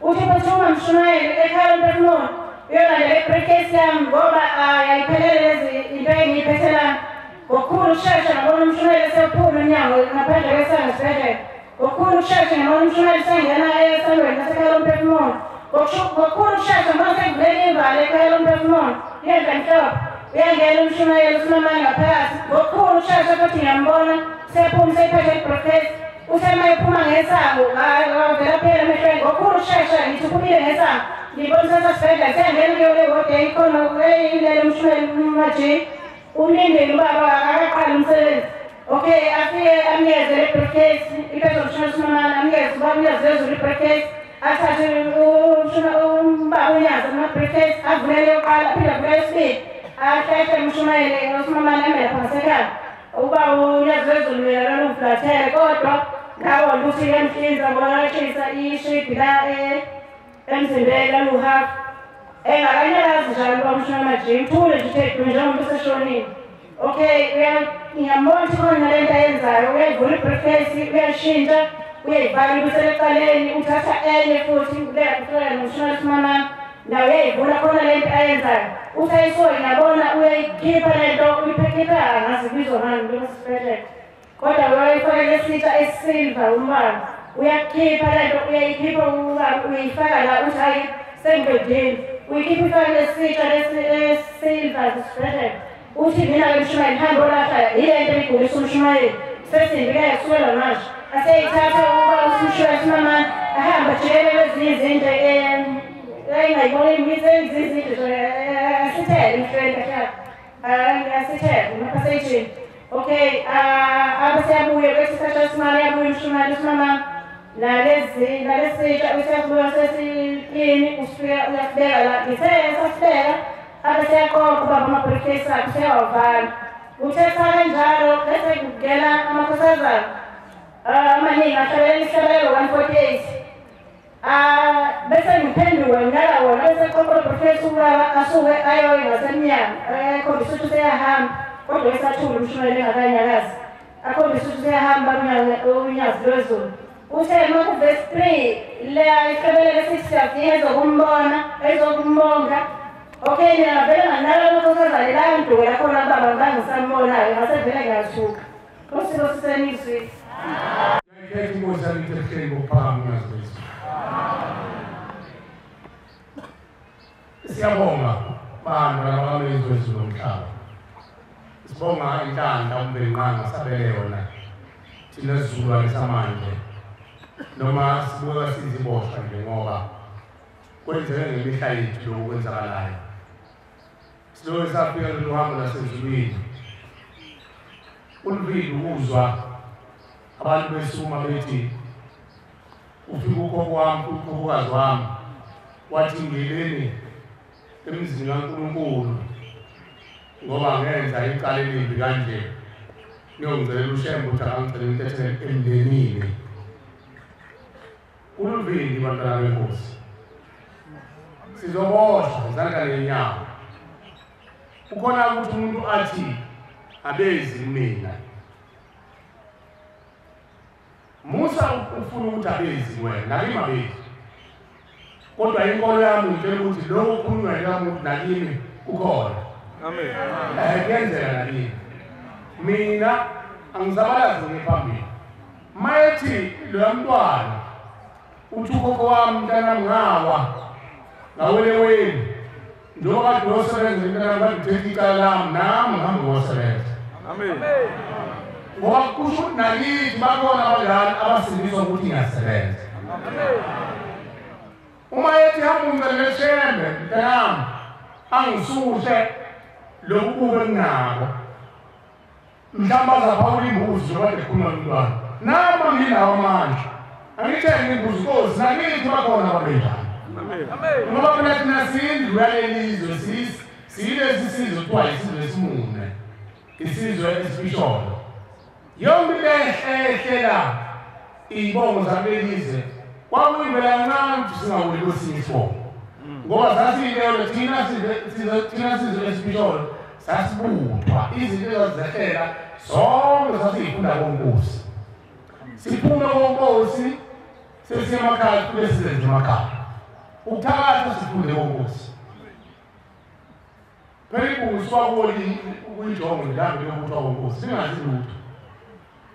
K: Uthi phuthuma Mshumayeli ekhala umphefumulo. Uyolandela ibriefcase yami ngoba ayiphelele lezi into engiyiphethe la. Ngokukhulu ukushesha ngabona uMshumayeli esephuma emnyango ngaphandle kwesango esibhedlela. Ngokukhulu ukushesha ngabona uMshumayeli esengena esangweni lasekhala umphefumulo. Ngokukhulu ukushesha ngabona sekuvuleka ivalo ekhaya lomphefumulo. Yenza mhlophe. Uyangena uMshumayeli uSimamane ngaphakathi. Ngokukhulu ukushesha futhi ngiyambona sephuma seyiphethe ibriefcase. Uthe uma ephuma ngesango wavela phela emehlweni. Ngokukhulu ukushesha ngithi uphumile ngesango. Ngibona sesesibhedlela seyangena kuyo le wodi eyikhona ilele uMshumayeli Majiya. Umlindeli ubaba akaqali umsebenzi. Okay, afike amnikeze le briefcase, iphethe uMshumayeli Simamane amnikeze ubaba uNyazi lwezulu ibriefcase. Athathe ubaba uNyazi ama-briefcase avulele yokuqala aphinde avulele esibili. Ahlehle uMshumayeli uSimamane eme lapha ngasekhaya. Ubaba uNyazi lwezulu yena loluflathele kodwa ngabona ukuthi iyamhlinza ngoba ngashisa ishidi la emzimbeni laluhafu. Engakanyakazi njalo ubaba uMshumayeli Majiya uthule nje uthe du njengomuntu oseshonile. Okay, ngiyambona ukuthi khona le nto ayenzayo uyayivula ibriefcase uyashintsha uyayivala ibuyisela ecaleni uthatha enye futhi ubeka noMshumayeli Simamane nawe uyayivula khona le nto ayenzayo. Uthi ayisuke ngiyabona uyayikhipha le nto uyiphekipha angazi kubizwa ngani njengoba sisibhedlela. Kodwa uyayifaka lesitsha esisilva umbala uyakhipha le nto uyayikhipha uyifaka la uthi hayi sengiqedile. Uyikhipha ifake lesitsha esisilva sisibhedlela. Uthi mina-ke Mshumayeli hambe olahla yile nto ebigulisa uMshumayeli sesimbi-ke kusukela manje. Aseyithatha ukuba uMshumayeli Simamane ahambe ajikele kwezinye izinto engayibona izenza izinto asithele emhlweni kahle asithele emaphasejini. Okay, abaseyabuya kwethi isatha simali yabuya uMshumayeli Simamane nalesitsha useyabuya sesiklini usifika uyasibeka la ngithe esasibeka abeseyaqoqa ubaba ama-briefcase akhe useyawavala. Uthetha kanjalo bese kungena amakhosazana amaningi ahlabelela isihlabelelo 148. Bese ngiphenduka nginaka wona bese qoqa ibriefcase ubaba asuke ayoye ngasemnyango ekhombisa ukuthi useyahamba kodwa esathule uMshumayeli engakanyakazi akhombisa ukuthi useyahamba uNyazi lwezulu. Uthe uma kuvesi 3 le isihlabelelo esithi siyafika ezokumbona ezokumbonga. Okay, mina ngavele nganaka amakhosazane la ngidukela khona baba ngangisambonayo ngase vele ngiyathuka. Nkosi sisenizwi.
L: Ngiyakhetha inkosi yami ebuhleni bokuphakama uNyazi lwezulu. Siyabonga bantu labamezwe wezulu nomhlaba. Sibonga inhlanhla uMvelinqangi asabele yona thina sizukulwane samanje noma sibuka siziboshwa nje ngoba kwenzeke ngemihla yethu lokhu kwenzakalayo. Siloke safika lolu hambo lasezulwini. Uluvile ukuzwa abantu besuma bethi ufika ukhokho wami, ukhokhokazi wami wathi ngeleni emzini kaNkulunkulu ngoba ngenza icala elimbi kanje niyongicelela uShembe ukuthi akangicele intethelelo emndenini. Kuluvile bantwana benkosi. Sizoboshwa izandla nenyawo. Ukhona ukuthi umuntu athi abezi kumina. Musa ufuna ukuthi abezi wena, nakimi abezi. Kodwa inkolo yami ngitshela ukuthi lokho okukhulunywa yila muntu nakimi kukhona.
B: Amen.
L: Kuyenzeka nakimi. Mina angizabalazi ngiphambili. Mayethi loya mntwana uthi ukhokho wami mntanami ngawa ngaweleweni njengoba kade uyosebenza mntanami kade uthethe icala lami nami ngihambe ngosebenza.
B: Amen.
L: Ngoba kusho ukuthi nakithi bakhona abadlali abasindiswa ukuthi ngiyasebenza.
B: Amen.
L: Uma ethi hamba umcelele Shembe mntanami angisuse lokhu kube nginako mhlawumbe azaphawula imbuzi njengoba ndikhuluma nomntwana nami anginawo amandla angithenge imbuzi nkosi nakithi bakhona ababenjani. Ngoba phela thina siyindlu yalelizwe, siyilesi sizwe kuthiwa isizwe esimune, isizwe esifisholo. Yonke into ehle la iy'bongo zakulelizwe kwakuyivela kancane ukuthi singaweli kwesinye isibongo ngoba sasiyilelo thina sizwe esifisholo sasibuthwa izinto ezazehlela zonke sasiyifunda konkosi. Siphume konkosi sesiye emakhaya kube sizenze emakhaya. Ukuthakatha sifunde konkosi. Phela imbuzi kwakuli ukuyijongo nje yokuthwa konkosi singazi lutho.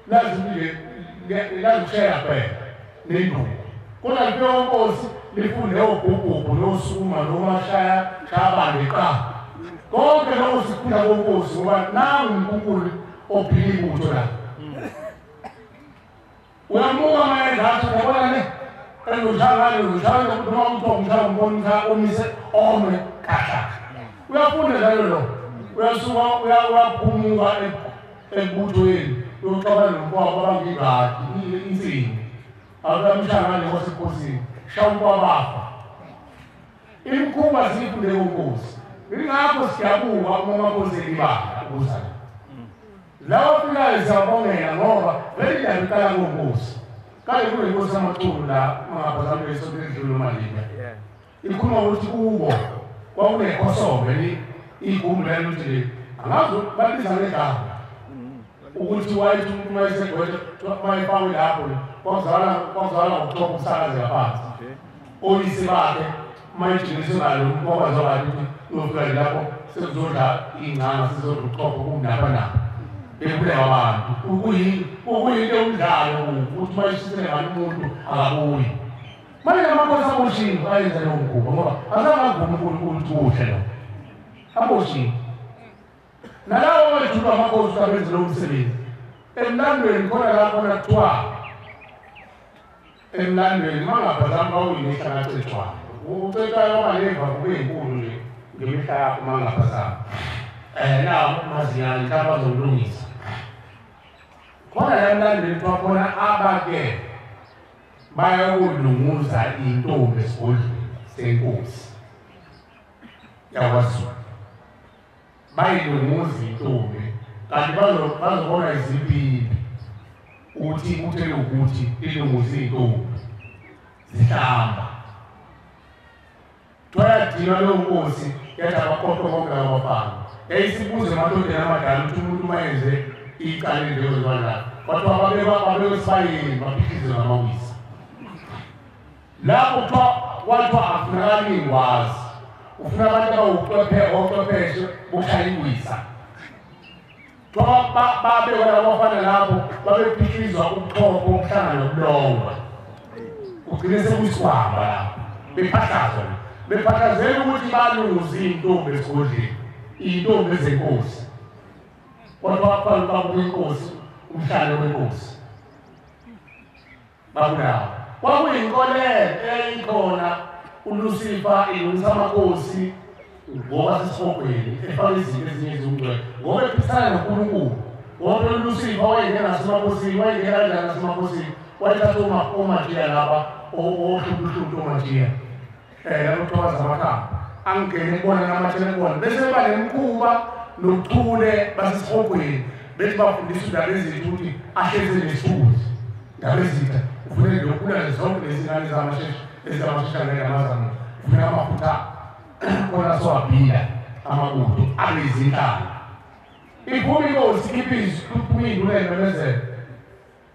L: Lazi nje lazi kuphela nenduku. Kodwa lifike konkosi lifunde ogubhubhu nosuma nomashaya shabane qa. Konke lokho sifunda konkosi ngoba nangu uNkulunkulu ophila ibutho la. Uyamuka mayendlatha yabona ne engushangane ushaya noma umuntu umshaya umbona omise ome kahle. Uyafunda njalo lo. Uyasuka uyaphumuka ebuthweni uyoxabana nomfowabo abangingadi insini. Akamshangane wasenkosini shaya umfowabo. Imikhuba siyifunde konkosi. Ingakho siyabuka uma amakhosi elibala ukuza. Lawo fikayo siyabongela ngoba vele indaba iqala konkosi. Kade kunenkosi amaxulu la mangaphazamile isonto elidlule uMalinga. Ikhuluma ukuthi kubo kwakunekhosombe igumbi lelo ukuthi angazi babiza ngegama ukuthi wayethi umuntu uma esegwethe mayefakwe lapho kwakuzalana ngokuxoxa umsakazi ngaphansi. Oyise bakhe mayijiniswe ngalo kwakwaziwa kahle ukuthi uyofika lapho sekuzodla iy'ngcanga sizodla ubuchopho kunapha napha. Bekulewa abantu. Ukuyinto yomdlalo ukuthi mayishisele ngalo umuntu akabuyi. Manje amakhosi aboshiwe ayenza lowo mkhuba ngoba azange avume uNkulunkulu ukuthi kuhle lokho. Aboshiwe. Nalawo abajulwa amakhosi abenze lowo msebenzi. Emlandweni khona la khona kuthiwa emlandweni mangaphazami kwakuyimihla kaCetshwayo. UCetshwayo waneva kube yinkulu nje ngemihla yakho mangaphazami. Nawo mazinyane mhlawumbe azolungisa. Khona la emlandweni kuthiwa khona abake bayokulunguza intombi esigodlweni senkosi yakwaZulu. Bayilunguza intombi kanti bazobona izimpimpi ukuthi kuthele ukuthi ilunguze intombi zihlamba. Twayadinwa leyo nkosi yathi abaqoqo bonke laba bafana. Yayisibuze emadodeni amadala ukuthi umuntu uma enze icala elingekho kwathiwa babekwe esibayeni baphihlize ngamawisa. Lapho kwathiwa afunakali iy'ngwazi, ufuna abantu abawuchwepheshe bokushaya ingwisa. Kuthiwa babekwa labo bafana lapho babephihlizwa ubuchopho bokuhlangana nobulongwe. Kugcine sekuyisikhwama lapho bephahlazwa. Bephahlazela ukuthi balunguze iy'ntombi esigodleni, iy'ntombi ezenkosi. Kodwa wakufanele babuke inkosi, umhlalo wenkosi. Babulawa. Kwakuyinkolelo eyayikhona uLucifer ilungisa amakhosi ngoba sesihogweni efaka izinto ezinye ezingcwele ngoba ephikisana noNkulunkulu. Ngoba uLucifer wayengena nasemakhosini, wayengena kanjani nasemakhosini, wayethatha omajiya laba ohluphuhluphu omajiya. Labo kuthiwa zamakhamba angene kubona namathele kubona bese beba nemikhuba nobuchule basesihogweni bethi bafundisa indaba ezinto ukuthi ahleze nesithuzi. Indaba ezinto ufunele lokubulala zonke lezi ngane zamasheshe ezamasheshe ngamazamo ufuna amafutha khona sowabhila amabutho abe izinhlanga. Iphuma inkosi ikhiphe izwi kuphume induna ememezela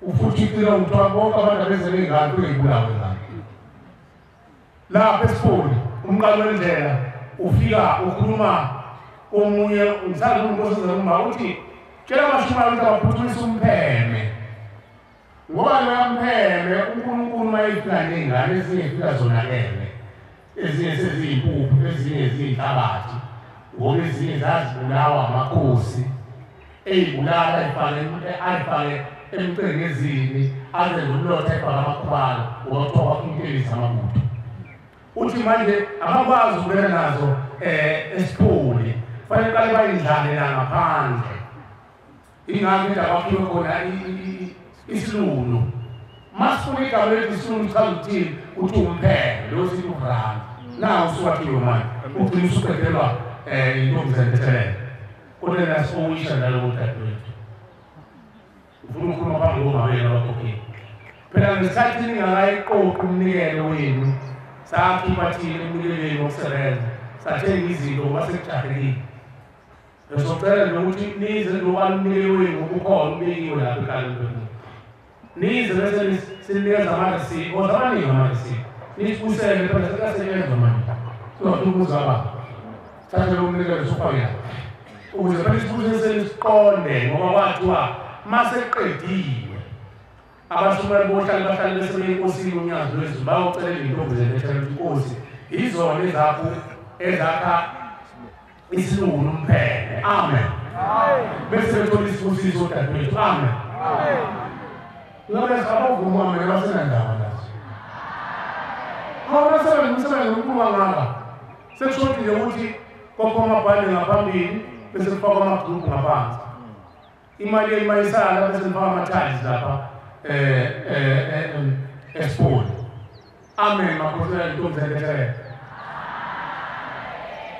L: ufuthi icila kuthiwa bonke abantu abeze bey'ngane kuyibulawe ngane. Lapha esipholi umqalo wendlela ufika ukhuluma omunye umsakazi uNkosazana uma uthi tshela abashumayeli ukuthi abaphuthumisa umpheme. Ngoba loya mpheme uNkulunkulu mayefika ney'ngane ezinye zifika zonakele, ezinye seziyimpuphu, ezinye ziyinhlabathi, ngoba ezinye zazibulawa amakhosi eyibulala ayifake emcengezini aze nomlotha ayifake amakhubalo ngoba kuthiwa kwakuntelisa amabutho. Uthi manje abakwazi ukungena nazo esipholi, fanele qale bayidlale la ngaphandle. Ingakho indaba kwakhiwe khona isilulu. Masifuna igama lethi isilulu chaza ukuthini? Uthi umpheme lo sithi uvranda. Nawu usuwakhiwe manje ugcina usuqedelwa intombi zentethelelo. Kodwa nasiwisha naloko dadewethu. Ufuna ukukhuluma phambi komama abakhokheli. Phela ngesikhathi ningakayiqoqi umnikelo wenu, sakhipha thina emnikelweni wokusebenza, sathenga izinto ngoba sekujahekile. Ngizocela nje ukuthi nize nobani umnikelo wenu ukhona ubekiwe lapha ekhaya lomphefumulo. Nize bese sinikeza amarisiko, kodwa abaningi amarisiko. Nisibusele phela sekasebenza manje. Sizofuna baba. Thatha lo mnikelo usufake lapha. Ukuze phela isibusele siqonde ngoba kwathiwa maseqediwe abashumayeli bohlale bahlale bese enkosini uNyazi lwezulu bayocelela intombi zentethelelo ukuthi inkosi izona ezakho ezakha isilulu umpheme. Amen. Bese bethola isibusiso dadewethu. Amen. Ngabe abavuma amen basenandaba naso. Awusebenza umsebenzi omkhulu kangaka. Sekusho nje ukuthi kokho amabhande ngaphambili bese kufakwa amagrupu ngaphansi. Imali emayisala bese nifaka ama-tiles lapha esipholi. Amen makhosi intombi zentethelelo.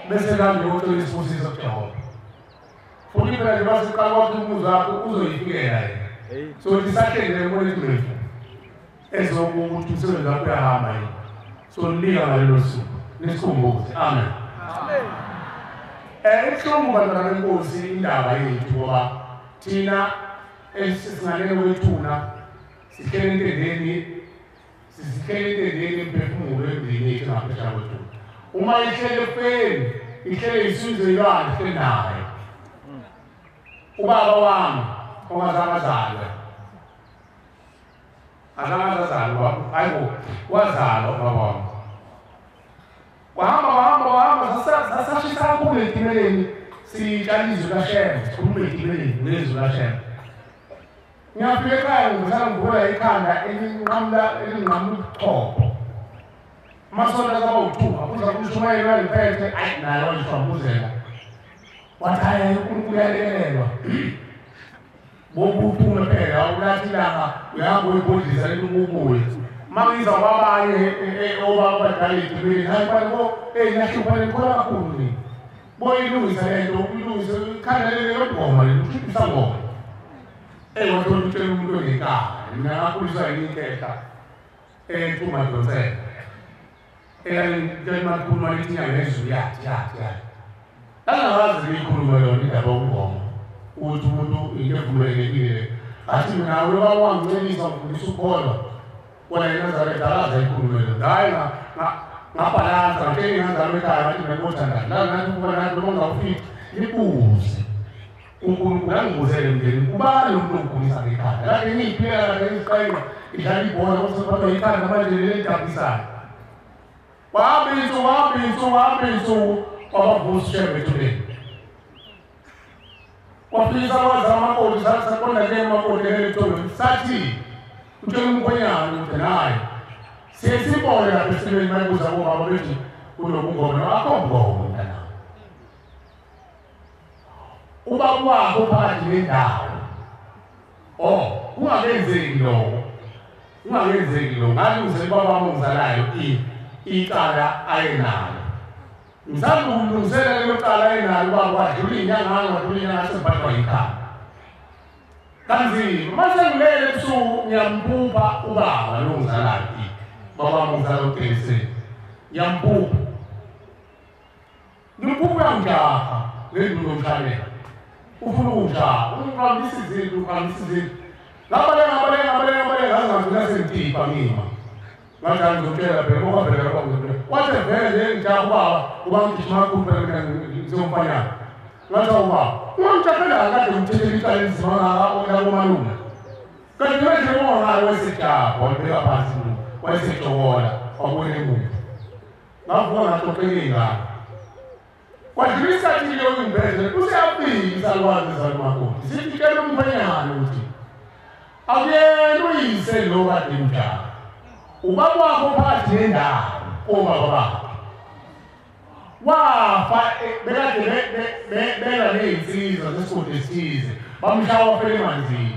L: Bese kambe ukuthola isibusiso kuJehova. Futhi phela nje basiqala kwakhe umuzi wakho uzoyifikela yena. So lisahlele ngibona iqembu ezokuthi umsebenzi wakho uyahamba yini. So nika ngalelo suku nisikhumbuze. Amen. Amen. Ibuhlungu bantwana benkosi indaba yethu ngoba thina esisinganele kwethuna sihlele entendeni, sizihlele entendeni emphefumulo emndeni yethu ngaphesheya kwethuna. Uma ihlele efeni, ihlele isizwe ilwandle naye. Ubaba wami ongazange azalwe, azange azalwe, hayibo, wazalwa ubaba wami. Wahamba wahamba wahamba, sasashisa kakhulu etimeleni, sitshala izwi kaShembe, sikhuluma etimeleni ngezwi kaShembe. Ngiyafika ekhaya ngizala ngivula ikhanda elinqamula ubuchopho. Amasonto asaba u-2, abuza kumshumayeli waliphethe, ayi naye wangishwabuzela. Wathi hhayi uNkulunkulu uyalekelelwa. Bophume phela ulathi ilanga uyahamba uyibhodlisa ubuye. Uma ngiza kwabanye obaba abadala edimeni, hayi bani bo, eyi nahlupha nikhona kakhulu nina. Boyilungisa le nto, uyilungise ikhanda leli lodoma leli, ushupha isangoma. Eyi wathola utshela umuntu onenkani, mina ngakhuliswa yini ikhehla eNtumadonsela. Eyayimalikhuluma lithi inyanga yezulu yathi yathi yathi. Angakaze ngiyikhulume yona indaba yokungoma ukuthi umuntu into evumelekile. Athi mina ubaba wangicelisa ngifundisa ukukholwa. Wena eNazaretha akaze ayikhulume lento. Hhayi ngabhalansa ngitshela iy'ngane zami ekhaya ngathi mina ngothandana. La ngathi ukuba nathi noma ngingawufiki nibuze. uNkulunkulu angibuzele emndenini ubani lo muntu ongigulisa ngekhanda. Kade ngiyiphilela kade ngiziqayima idlala ibhola kodwa sekuphathwa yikhanda manje leli elidabukisayo. Wahamba iy'nsuku wahamba iy'nsuku wahamba iy'nsuku wabavusa uShembe ethuneni. Kwafikisa kwaza amakoti saqonda kuyena umakoti elithonweni sathi utshela umkhwenyana ukuthi naye siye sibone lapha esilweni mayibuza kobaba bethi kunobungoma akho ngoma mntanami. Ubaba wakho phakathi nendawo. Oh, kungakenzeki lokho. Kungakenzeki lokho. Ngathi ubaba wami ongizalayo icala ayenalo. Mhlawumbe ukulungisela lelo cala ayenalo ubaba wadlula iy'nyanga wadlula iy'nyanga sezibhadwa yikhanda. Kanzima, uma sengilele ebusuku ngiyamphupha ubaba lo ongizalayo. Baba wami ongizala uDeliseni. Ngiyamphupha. Ngimphupha uyangijaha ngendulo yomshayeli. Ufuna ukungijaha, ungiqambisa izinto, uqambisa izinto. Ngabaleka ngabaleka ngabaleka ngabaleka ngaze ngagcina sengidipha ngima. Ngathi ngizotshela phela ngoba vele lokho ngizotshela. Wathi vele nje ngijaka ubaba uba ngigijima kakhulu phela mina ngizomfanyana. Ngathi ubaba ungangijahela kade ngithethele icala elinzima kangaka lakomalume. Kanti manje ungangalo wesijaha wabeka phansi wayesejokola wabuyela emuva. Ngavuka ngaxoxela iy'ngane. Kwadlula isikhathi leyo ngibhedle useyafika isalukwazi ezalumakoti. Sithi tshela umkhwenyana ukuthi akuyena uyise lo kade emjaha. Ubaba wakho phakathi nendawo obaba bakhe. Wafa bekade bela ney'nsizwa zesigodi esithize bamshaya wafela emanzini.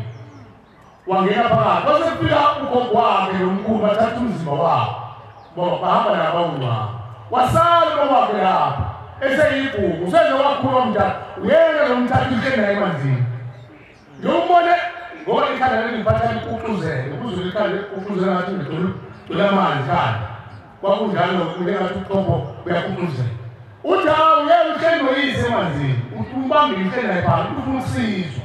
L: Wangena phakathi kwase kufika ugogo wakhe nomkhulu bathatha umzimba wakhe bahamba nabawungcwaba. Wasala ubaba wakhe lapho eseyigugu useze wakhuluma mdala uyena lo mthatha uhleli naye emanzini. Ngiwumbone ngoba ikhanda leli ngiphatha likuxuzele ukuze ikhanda likuxuzele ngathi ngigcwele amanzi khanda. Kwakunjalo ngathi uqobo uyakuxuzela. Uthi hawu yena uhleli noyise emanzini umbambile uhleli naye phakathi ufuna ukusizwa.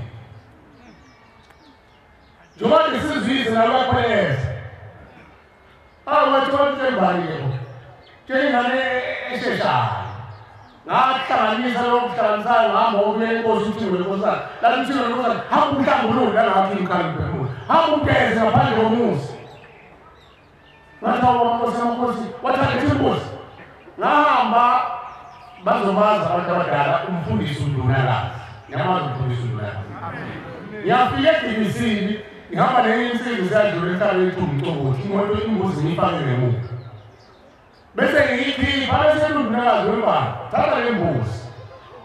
L: Njengoba ndisizwise nalwakhweleza. Awu wathi wathembani-ke bo. Tshela ingane esheshayo. Ngahlanganisa lokhu kuhlanganisayo ngihamba ngokulela inkosi uThingo lenkosana. Lathi uThingo lenkosana hamba uhlambulule nalapho imkhalo mphefumulo. Hamba ugeze ngaphandle komuzi. Ngathi awu amakhosi amakhosi wathatha inkosi. Ngahamba bazobaza abantu abadala umfundisi uNdunakazi. Ngiyamazi umfundisi uNdunakazi. Ngiyafika egimisini ngihamba nenye insizwa siyadlula entabeni ethi umcobothi imoto imbuzi ngiyifake ngemuva. Bese ngiyikhipha bese uNdunakazi wembala thatha le mbuzi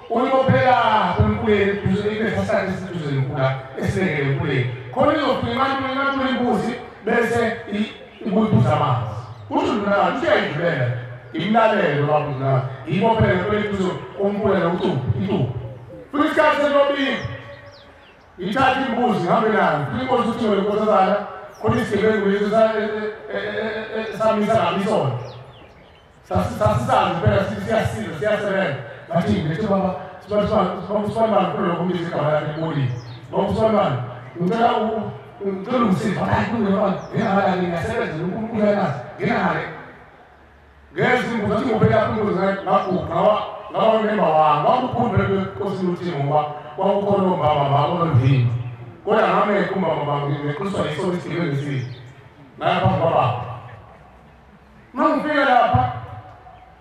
L: uyibophela emfuleni eduze inesasakhe esiduze nemfula esilengele emfuleni khona izofika imantule imbuzi bese ibuyiphuza amanzi. Usho uNdunakazi usuyayidlulela imlalelo baba uNdunakazi iyibophele ngempela eduze komfula nokucupha intuphu. Fika isikhathi sentobiko ngithatha imbuzi ngihambe nayo. Fika inkosi uThingo lenkosazana khona isigebengu lesi samisa ngabi isonto. Sasisazi phela siyasiza siyasebenza. Ngathi ngithi baba sibani kulokho umbiza igama lakhe ebolile. Baba sibani ngicela ungisize. Hayi kungeke ngingala ngiyasebenza uNkulunkulu uyanazi. Ngingale. Ngezi imbuzi athi ngophela imbuzi ngaguqa ngawa nemba wami. Kwakukhulu phela enkosini uThingo ngoba kwakukhona omama bakolvini. Kodwa ngamekho umama bami ngiqiswa yisono isigebengu esibi. Ngaya phambi kwababa. Uma ngifika lapha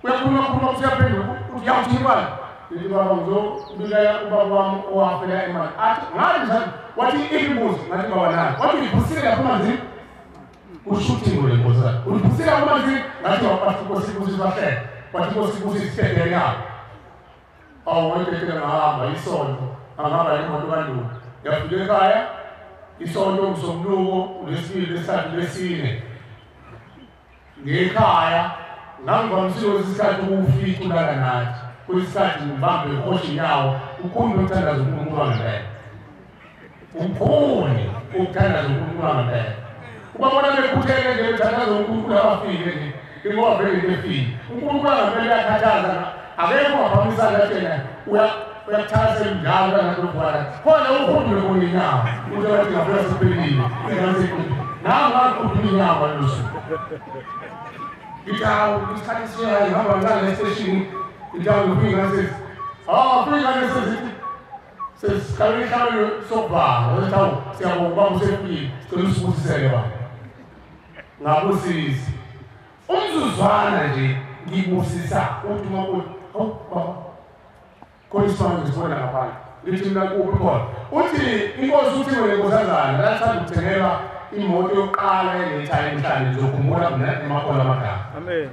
L: uyakhuluma khuluma usuyaphendula uthi imali. Ngithi baba ngizobika ubaba wami owafela imali. Athi ngathi njani wathi imbuzi ngathi baba nayo. Wathi uyiphusile lapha emanzini. Usho uThingo lenkosana. Uyiphusile lapha emanzini ngathi wathi inkosi ibusise bahleke. Wathi inkosi ibusise isithethe yabo. Awu ngeke ngahamba isonto angihamba nemoto kaNduna. Ngiyafika ekhaya isonto ngomsombuluko lwesibili lwesithathu lwesine. Ngekhaya ngangivamisile kwesikhathi ukuwufica ulala nathi. Kwesikhathi ngibambe ngihoshe inyawo ukhuni ukuthandaza uNkulunkulu wangempela. Ukhuni ukuthandaza uNkulunkulu wangempela. Ubabona bekhuthele nje bethandaza uNkulunkulu abafike nje ingoba vele into efile. uNkulunkulu wangempela uyakhathaza akekho ongaphamisa lathena uyakuthatha njalo kangathi khona ukhundule kunye inyawo uthi wathi ngafika siphelile nangu ngaqudula inyawo ngalolu suku. Ngithi hawu isikhathi siyayo ngihamba ngale esiteshini ngithi hawu ngifika ngasesi fika ngasesi sesiqale inhlabelo sokuvala wathi hawu siyabonga ubaba usefikile sicela usibusisele baba. Ngabusisa umzuzwana nje ngibusisa uthi umakoti hawu baba khona isibani ngisibona ngaphandle ngithi mina kuphi khona uthi inkosi uThingo lenkosazana lathanda ukuthengelwa imoto yokuqala eletha emhlanje ngizokhumbula mina emakhono amagama. Amen.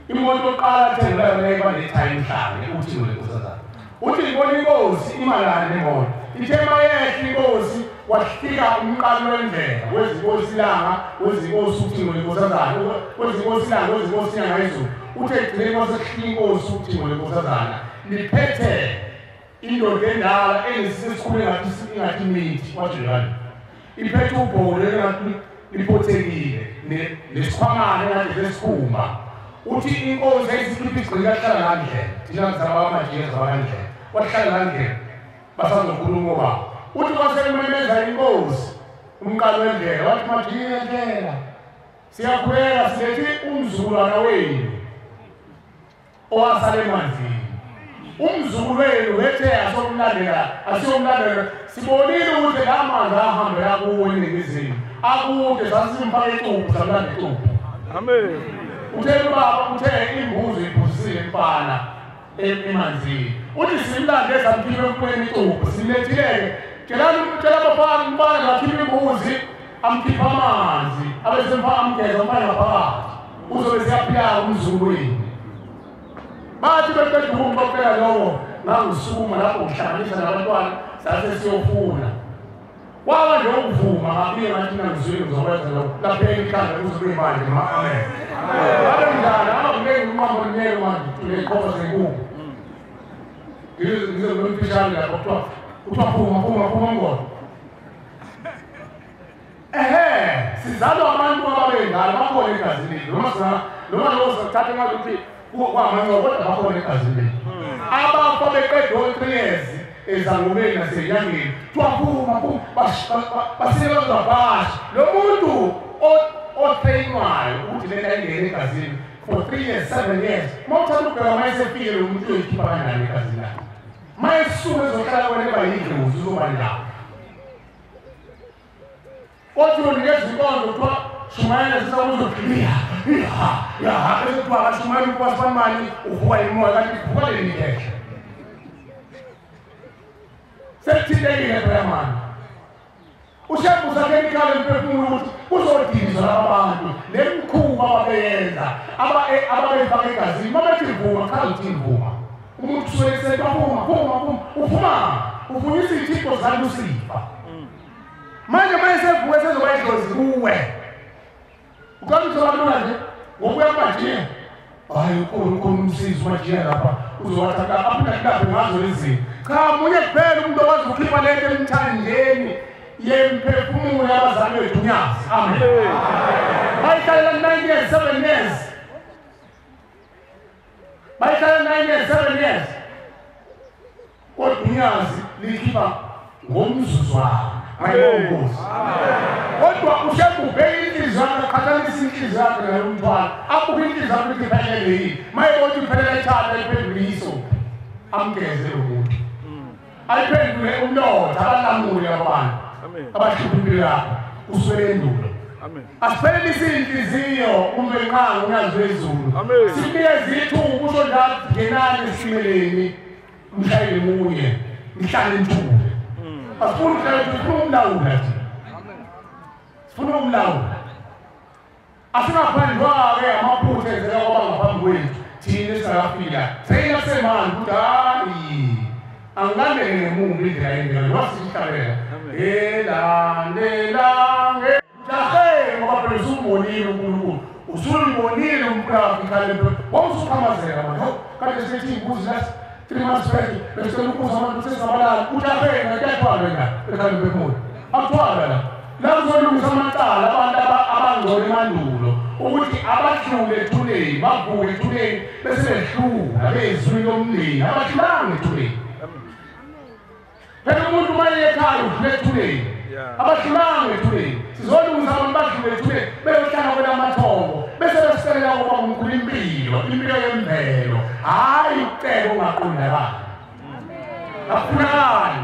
L: Imoto yokuqala athengelwa yona iba letha emhlanje uThingo lenkosazana. Uthi ngibona inkosi imalana nemoto. Ithe mayehla inkosi wahlika umqalo wendlela wezinkosi ilanga wezinkosi uThingo lenkosazana wezinkosi ilanga wezinkosi inyanga izulu. Uthe ekugcineni kwase kuhlika inkosi uThingo lenkosazana liphethe indoda endala enesikhulu engathi imithi kwathi njalo. Iphethe ubholo engathi liphothekile nesikhwamana engathi sesikhumba. Uthi inkosi yayisikhipha igqiki yahlala la ndlela. Thina sizaba amajezi abakandlela. Wahlala la ndlela basazokhuluma obaba. Uthi kwasekumemeza inkosi umqalo wendlela wathi majiki endlela siyakhuleka silethe umzukulwana wenu. owasala emanzini. Umzukulu wenu wethe asomlandela, asiyomlandela. Sibonile ukuthi la manzi ahambela kuwo eningizimu. Akude sasimfaka icuphu, samlanda icuphu.
B: Amen.
L: Uthe ubaba uthe imbuzi iphuzisile mfana emanzini. Uthi simlande samkhipha emfuleni icuphu, simlethile. Tshela abafana umfana ngakhipha imbuzi, amkhipha amanzi, abesemfaka amgeza umfana ngaphakathi. Uzobe siyaphila umzukulu wenu. Bathi beqeda ukumpopela lowo, ngangisukuma lapho ngihlanganisa nabantwana sase siyofuna. Kwaba nje ukuvuma ngafike ngathi mina ngizwile ngizokwenza lokho. Laphela ikhanda kuze kube manje. Amen. Ngabe mdala angakuneki umama onike manje ngekhoza zenkukhu. Ngize ngimfishane lapho kuthiwa phuma phuma phuma ngona. Ehe, sizalwa abantu ababengane bakhona egazini noma noma lo sithatha ngathi ukuthi kwamanqoba kodwa bakhona egazini. Abafa beqeda 3 years ezangomeni nasenyangeni kuthiwa phuma phuma bashe lo muntu otrainwayo ukuthi lena ingene egazini for 3 years 7 years. Uma uthatha ukubheka uma esefike lo muntu uyoyikhipha kanjani egazini lakhe? Uma esuke ezohlala wena eba yidlozi uzoba ndawo. Kodwa unikeza inkonzo kuthiwa shumayela sisakuzoqhiya ya bese kuthiwa akashumayela ukuba sifanimani uvuka imoya kanti uvuka leli khehla. Sekuthintekile phela manje. Ushembu sakhemikhali emphefumulo ukuthi kuzodinzwa laba bantu le mkhuba ababeyenza ababeyifaka egazini. Uma bethi vuma chaza ukuthi ivuma. Umuntu usuke esethi phuma phuma phuma uphuma ufunyisa iy'thixo zalusifa. Manje uma esevuka sezoba idlozi kuwe. Uqala uthola lula nje ngokuya kumajiya. Hayi ukhona umsizi umajiya lapha uzowathatha aphinda kulaphe ngazo lezi. Cha munye kuphela umuntu okwazi ukukhipha lento emthanjeni yemphefumulo yabazali bethu uNyazi. Amen. Bayihlalela 9 years 7 years. Bayihlalela 9 years 7 years. Kodwa uNyazi likhipha ngomzuzwana. Ayibongozi. Kodwa ushembu ubheka inhliziyo yakhe, aqhathanise inhliziyo yakhe nayo umthwalo. Abuke inhliziyo yakhe ukuthi iphelele yini. Uma ebona ukuthi iphelele ethatha ayiphendule iso. Amgeze lo muntu. Ayiphendule umlotha abalamule abantu. Abahlupha impilo yakho. Uswele endulo. Asiphelelise inhliziyo uMvelinqangi uNyazi lwezulu. Sinikeze ithuba usho njalo ngenani esimeleni umshayeli munye nihlale nithule. Asifuni ukuhlala sifuna ukumlawula nje. Sifuna ukumlawula. Asingaphandlwa-ke amaphutha enzeka kwaba ngaphambi kwethu thina esingakafika. Seyinasemanje ukuthi hayi angilandele ngemuva indlela yendlela wasihlabelela. Elandelange mjahe ngoba phela usumbonile uNkulunkulu. Usumbonile umprofita wawusuqhamazela manje. Kade sithi imbuzi last 3 months back bese ukuza abantu sesabalala ujahe ngakuyaqhwala la ekhaya bekhona. Akuthwala la. La kuzolungisa amacala abantu abangcole emandulo ukuthi abahlule ethuneni bavuke ethuneni bese behlula bezwi lomndeni abahlulanga ethuneni. Phela umuntu uma ekhaya udlule ethuneni abahlulanga ethuneni. Sizolungisa abantu badlule ethuneni beyohlala kwela amathongo bese besicelela ukuba umkhulu impilo impilo yemvelo hhayi ucebo ongaqondakali. Akufunakali.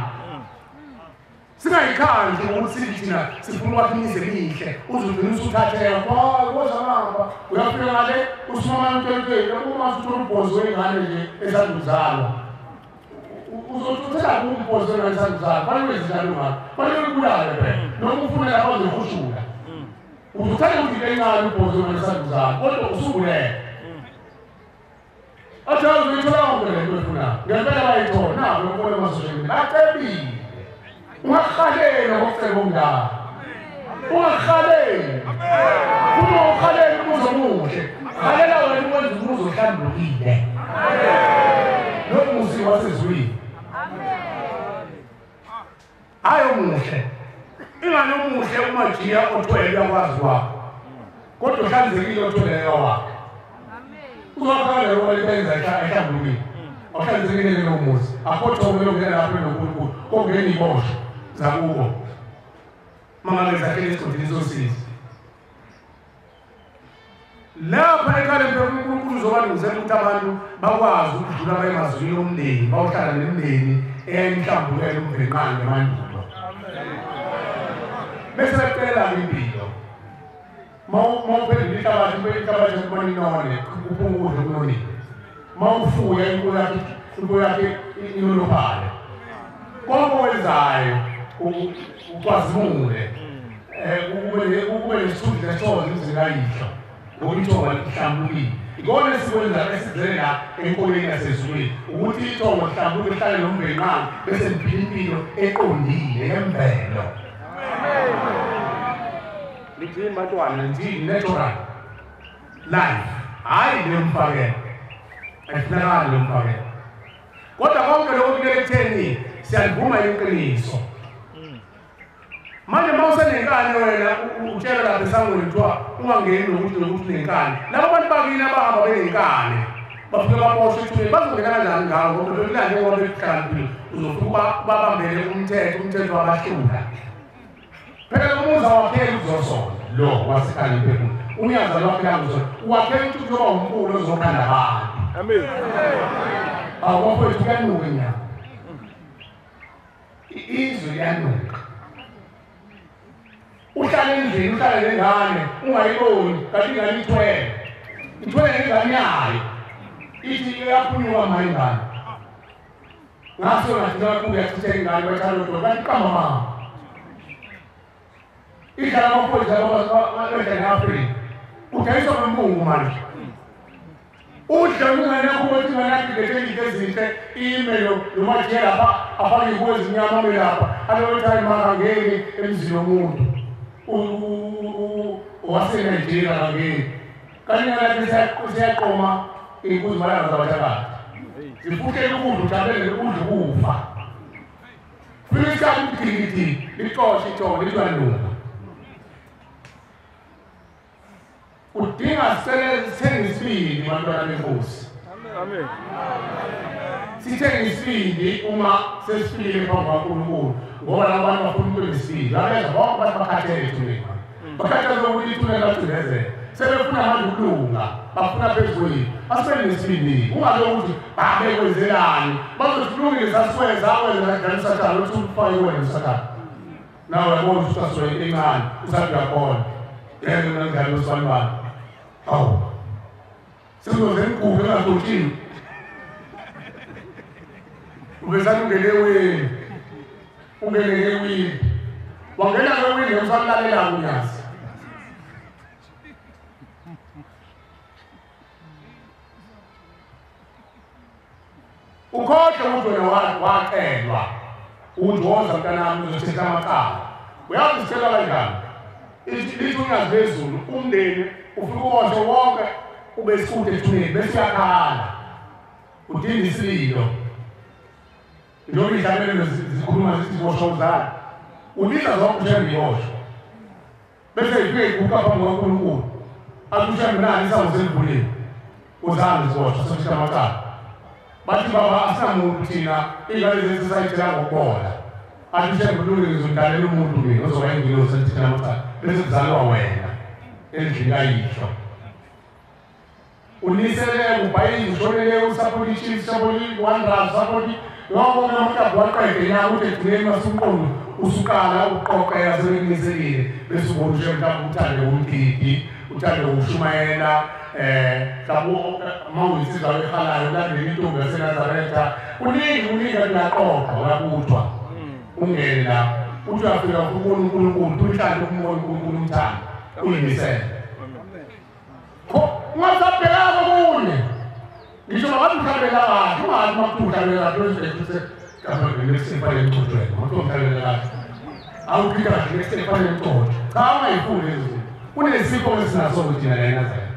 L: Singayikhandli ukuthi sithi thina sifuna ukwakha imizi emihle uzogcina usuthatheka woza ngapha uyafika ngale usumama ntwentweni uma usuthola umbhozo wengane nje esanduzalwa uzothuthela kumbhozo wengane esanduzalwa fanele wenzenjani ngakho fanele uyibulale phela noma ufune lapha uzohushula uzothatha ukuthi into encane umbhozo wengane esanduzalwa kodwa usubulele. Athi uzoyithola yonke le nto oyifunayo ngempela bayithola nabo lokubona ema-social media bacebile. Ungakhaleli ngokuceba omdala. Ungakhaleli. Uma ukhalela umuzi omuhle, khalela wena ukwenza umuzi ohlambulukile. Lo muzi wasezulwini. Hayi omuhle. Ingane omuhle umajiya othwele uyakwazi wakho. Kodwa uhlanzekile othwele wakho. Uzokhala lo walenza ehlambulukile. Awuhlanzekile lo muzi. Akho thoko lokungena lapho noNkulunkulu. Kongena iboshwe zakubo. Mama benzakhele esigodini sosizi. Lapha ekhaya uNkulunkulu uzobalungisela ukuthi abantu bakwazi ukudlula baye emazulwini omndeni, bayohlala nemindeni eyayimhlambulukele uMvelinqangi emandulo. Bese bekucelela impilo. Mawuphendula inhlabathi, inhlabathi kubona inone, kuphuma ukudla okunonile. Mawufuya imfuyo yakhe inolophale. Konke okwenzayo ukwazimule, ube nesithunzi nesithozo emzini kayihlo, ngoba ithongo lihlambulukile. Ikona esikwenza esizele la enkolweni yasezulwini, ukuthi ithongo lihlambuluke lihlale noMvelinqangi bese liphila impilo eqondile yemvelo. Nithini bantwana, nithini natural life, hhayi leyo mfakelo, ayifunakali leyo mfakelo. Kodwa konke lokho kumele kutheni siyalivuma iqiniso. Manje uma usenenkani wena utshela lapha esangweni kuthiwa ungangeni nokuthi nokuthi unenkani. Laba bantu bakini abahamba benenkani bafike baboshwe ethuneni bazongena kanjani ngawo ngoba bekulande ngoba bekuhlakaniphile uzofika ubabambele umthetho, umthetho wabahlula. Phela lo muzi awakheli uzosona lo wasekhaya imphefumulo. Unyaza lwakhela uzosona. Uwakhela ukuthi uzoba umkhulu ozokhanda abantu. Amen. Awubafowethu kuyanuka inyama. Izwe liyanuka. Uhlale endlini, uhlale nengane, ungayiboni, kanti ingane ithwele. Ithwele ingane yayo. Ithi iyaphunyuka ma ingane. Ngaso ngathi kakhulu yachitheka ingane bayithatha lodwa, kanti qamba mama. Idlala amaphoyisa bedla ne-Afrika. Udayiswa ngembungu manje. Udla ingane yakho ukuthi ingane yakho ilethe izinto ezinhle, ime nomajiye lapha, afake iy'ngubo ezimnyama ame lapha. Alokuthi hayi ma akangeni emzini womuntu. WaseNigeria akangeni. Kanti ingane yakho seyaqoma iy'nkunzi malanga zabathakathi. Zifuthele ukudla ujabulele ukudla ukufa. Fika isikhathi ugidigidi, lixoshe ithongo lithi Udinga sithenge isibindi bantwana benkosi. Amen. Sithenge isibindi uma sesifikile phambi kukaNkulunkulu, ngoba laba bantu bafuna umuntu onesibindi. Babenza bonke abantu bakhathele ethuneni. Bakhathele ukuthi ithuna lagcindezela. Sebefuna manje ukulunga, bafuna phezulu. Asibe nesibindi. Ungabe ukuthi babekwenzelani. Bazosilungisa sikwenza wena kanjani uSathane uthi ufake wena uSathane. Nawe uyabona ukuthi usasuke encane, usathi uyabona. Yena mina ngidlala usibani. Awu. Sekuzoze ngigubhe engaxotshiwe. Ubesani ungene ewini. Ungene ewini. Wangena ewini usamlalela uNyazi. Ukhohlwe ukuthi wena wacelwa. Uthi woza mntanami uzothetha amacala. Uyazi sicela kanjani? Lithi uNyazi lwezulu umndeni ufika uboshwe wonke ube sikude ethuneni bese uyakhala. Udinga isililo. Njengoba iy'hlabelelo zikhuluma zithi boshwa umzali. Uliza zonke uShembe iboshwa. Bese ifike iguqa phambi kukaNkulunkulu. Athi uShembe nani isango selivuliwe. Uzani ziboshwa sesisha amacala. Bathi baba asinamuntu thina iy'ngane zethu sisayithela ngokubola. Athi uShembe kulungile ngizomdalela umuntu mina ozoba ingilosi elithela amacala. Bese kuzalwa wena endlini kayihlo. Unisele ubhayile ushonele usapoti i-Chiefs, usapoti i-Wanderers, usapoti yonke amaklabhu waqede na ukuthi ekugcineni masuqondo usuqala ukuqoqeka sebekuniselile bese ubona uShembe mhlawumbe uthande umgidi, uthande ukushumayela, mhlawumbe uma uyinsizwa ehalayo ulandele intombi yaseNazaretha. Kuningi kuningi kuyaqoqwa uyabuthwa ungene lapho. Uthi uyafika ukubona uNkulunkulu, uthande ukubona uNkulunkulu umthande, uyimisele. Ungasabhekanga kokunye. Ngisho ngabe uhlabela kahle, ungazi uma kuthiwa uhlabela kahle, uzobe next time fanele ngixoxe wena, uma kuthiwa uhlabela kahle. Awuphika kahle next time fanele ngixoxe. Cha ungayifuni lezo zinto. Kunesipho esinaso thina la eNazaretha.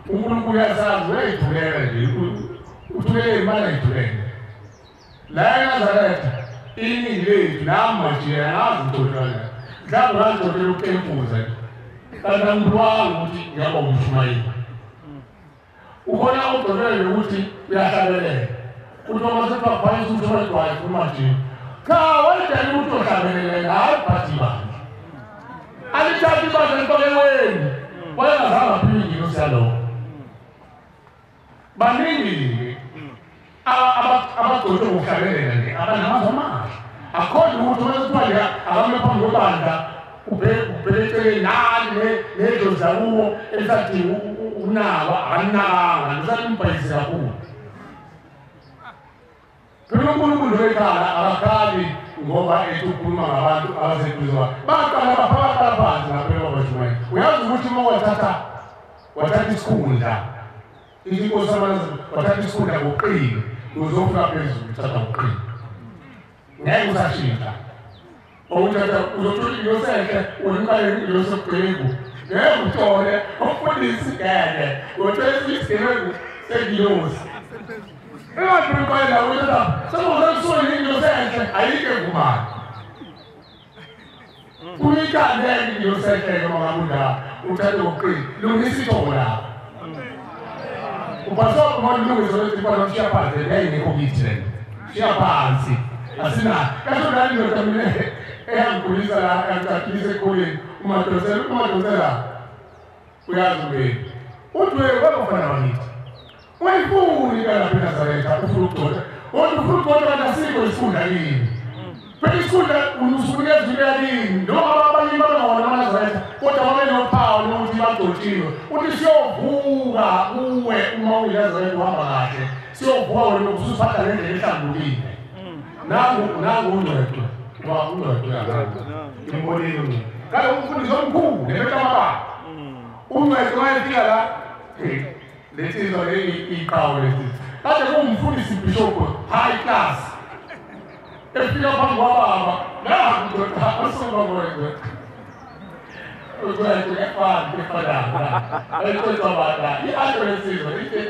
L: uNkulunkulu uyasazi, uyayithulela nje, uthulele imali ayithulele. La eNazaretha iningi lethu nami manje angazi ngixoxe kanjani. Mhlawumbe ngangixoxela ukukempuza nje. Kanti angibwanga ukuthi ngiyaba umshumayeli. Ukhona udokotela ukuthi uyahlabelela. Uthi uma sekuthiwa bhalisa umshumayeli wakhe umanje. Cha, wayedala ukuthi uyohlabelela, hhayi bhathi ibandla. Alithathi ibandla lifake eweni. Wayengazange aphile ingilosi yalokho. Baningi abagcotshwe ngokuhlabelela nje abanamazwi amahle. Akhona ukuthi kuthiwa nje abame phambi kwebandla ubheke nani nedlozi lakubo elisadinga ukunakwa akanakanga lisalimbhayise kakhulu. Phela uNkulunkulu wekhala akakhali ngoba ethi ukhuluma ngabantu abaseduze kwakhe. Baqala baqala phansi ngaphela kwabashumayeli. Uyazi ukuthi uma wathatha isikhundla inkosi wathatha isikhundla ngoqili uzofika phezulu uthatha ngoqili. Ngeke usashintsha. Awuthatha uzothola inyosehle ulimkale inyosebugebengu. Ngeke uthole umfundisi ngeke uthola isigebengu sengilosi. Engathi uyithatha sekuzosuka inyosehle ayike ngumani. Uyikande inyosehle noma ngabunda uthathe ngoqili lungisa ithongo lapho. Ubasoko malungisa ukuthi ibona ushiya phansi ngeke kithi lento. Shiya phansi. Asina kasho ngani ndoda mina eyangikhulisa la yangicathulisa esikoleni umadonsela uyazi ubeni uthi wena bakithi uyifuni kalapha eNazaretha ufuna ukugcotshwa uthi ufuna ukugcotshwa kanti asikho isikhundla kini. Phela isikhundla usukunikeza into yakini noma abanye bangawona amaNazaretha kodwa babe nophawu lokuthi bagcotshiwe. Uthi siyovuka kuwe uma uyiNazaretha uhamba kahle siyovuka wena usuphatha ngendlela ehlambulukile. Nangu ungcwecwe wa ungcwecwe imbonile ungcwecwe kale umfundisi omkhulu nemehlo amabala ungcwecwe wayefika la lensizwa le iqhawe lensizwa kade kuwumfundisi bishop high class efika phambi kwababa nangu ndoda asuka ngcwecwe ungcwecwe efana ayixoxa i-anto lensizwa ithi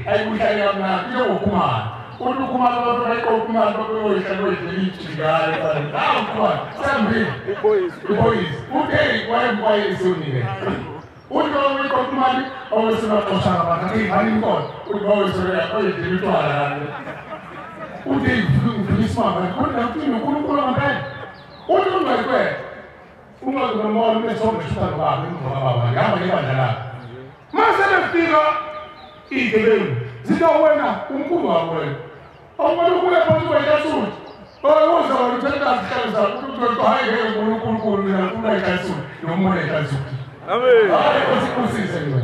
L: ayikuhlale kamnandi iyokukhumana. Uthi ukhumana babeqokumana babeyoyihla noyidlelijingane nawu sambili ibhoyisi uthi wayemkwayisonile uthi babeqokumani awesebaxoshana abantu athi ngani inkono uthi baweseoyidlela utshwala kanje uthi ngifuna isimanga kodwa uthi uNkulunkulu ngempela uthi ungcwecwe ungcwecwe unesithombe esithatha nobaba emva kwababa ngihamba ngebandla lakhe mase befika izigebengu zithi wena umkhulu wakho wena awumele ukuya phansi kweyikasuthi owoza wena uthatha isihlalo sakho uthi hayi ngeke uNkulunkulu mina ngifuna ikasuthi nomona ikasuthi. Amen. Hayi usikusise wena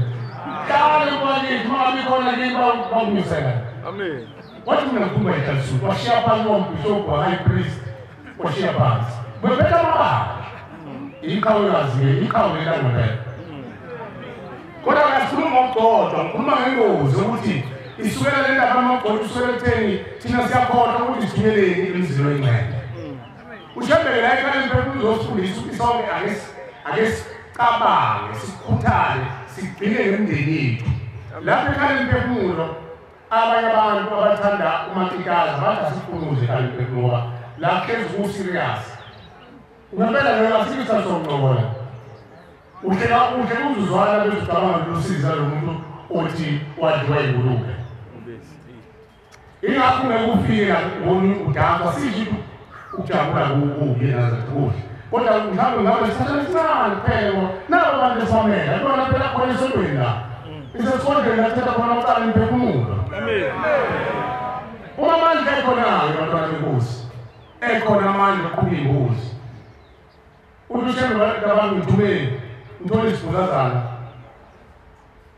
L: hlale kwakithi uma khona kimi bakunyusela. Amen. Wathi mina ngikhuluma ikasuthi washiya phansi wombishop wa high priest washiya phansi bebetha amabandla iqhawekazi iqhawe langempela. Kodwa ngasikhuluma ngokugcotshwa ngikhuluma ngengozi ukuthi isukela le ndaba amagcotshwa isukela ekutheni thina siyakhohlwa ukuthi sithunyeleni emzini oyingcwele. Ushembele la ekhaya emphefumulweni uzosifundisa ukuthi sonke ake sicabange sikhuthale sigcine ngemindeni yethu. Lapha ekhaya emphefumulo abanye abantu abathanda umatikazi bathi asiphumuze ekhaya emphefumulo ngoba la hlezi ku-serious. Ngempela leyo asikho soncokola. Uhleka uzuzwana bese ucabanga lusiza lo muntu othi wadliwa ingulube. Ingakho ngeke ufike ngoni udansa sisho ukujabula kubi nazathi kuhle. Kodwa mhlawumbe ngabe sithatha isincane kuphela nabo abantu esamela ibona phela khona esontweni la. Isesontweni lathatha khona uqala imphefumulo. Amen. Uma amandla ekhona-ke bantwana benkosi ekhona amandla okuqhuba iy'mbuzi. Uthi ushembe abantu ngithumeni ngithole isibhuzazana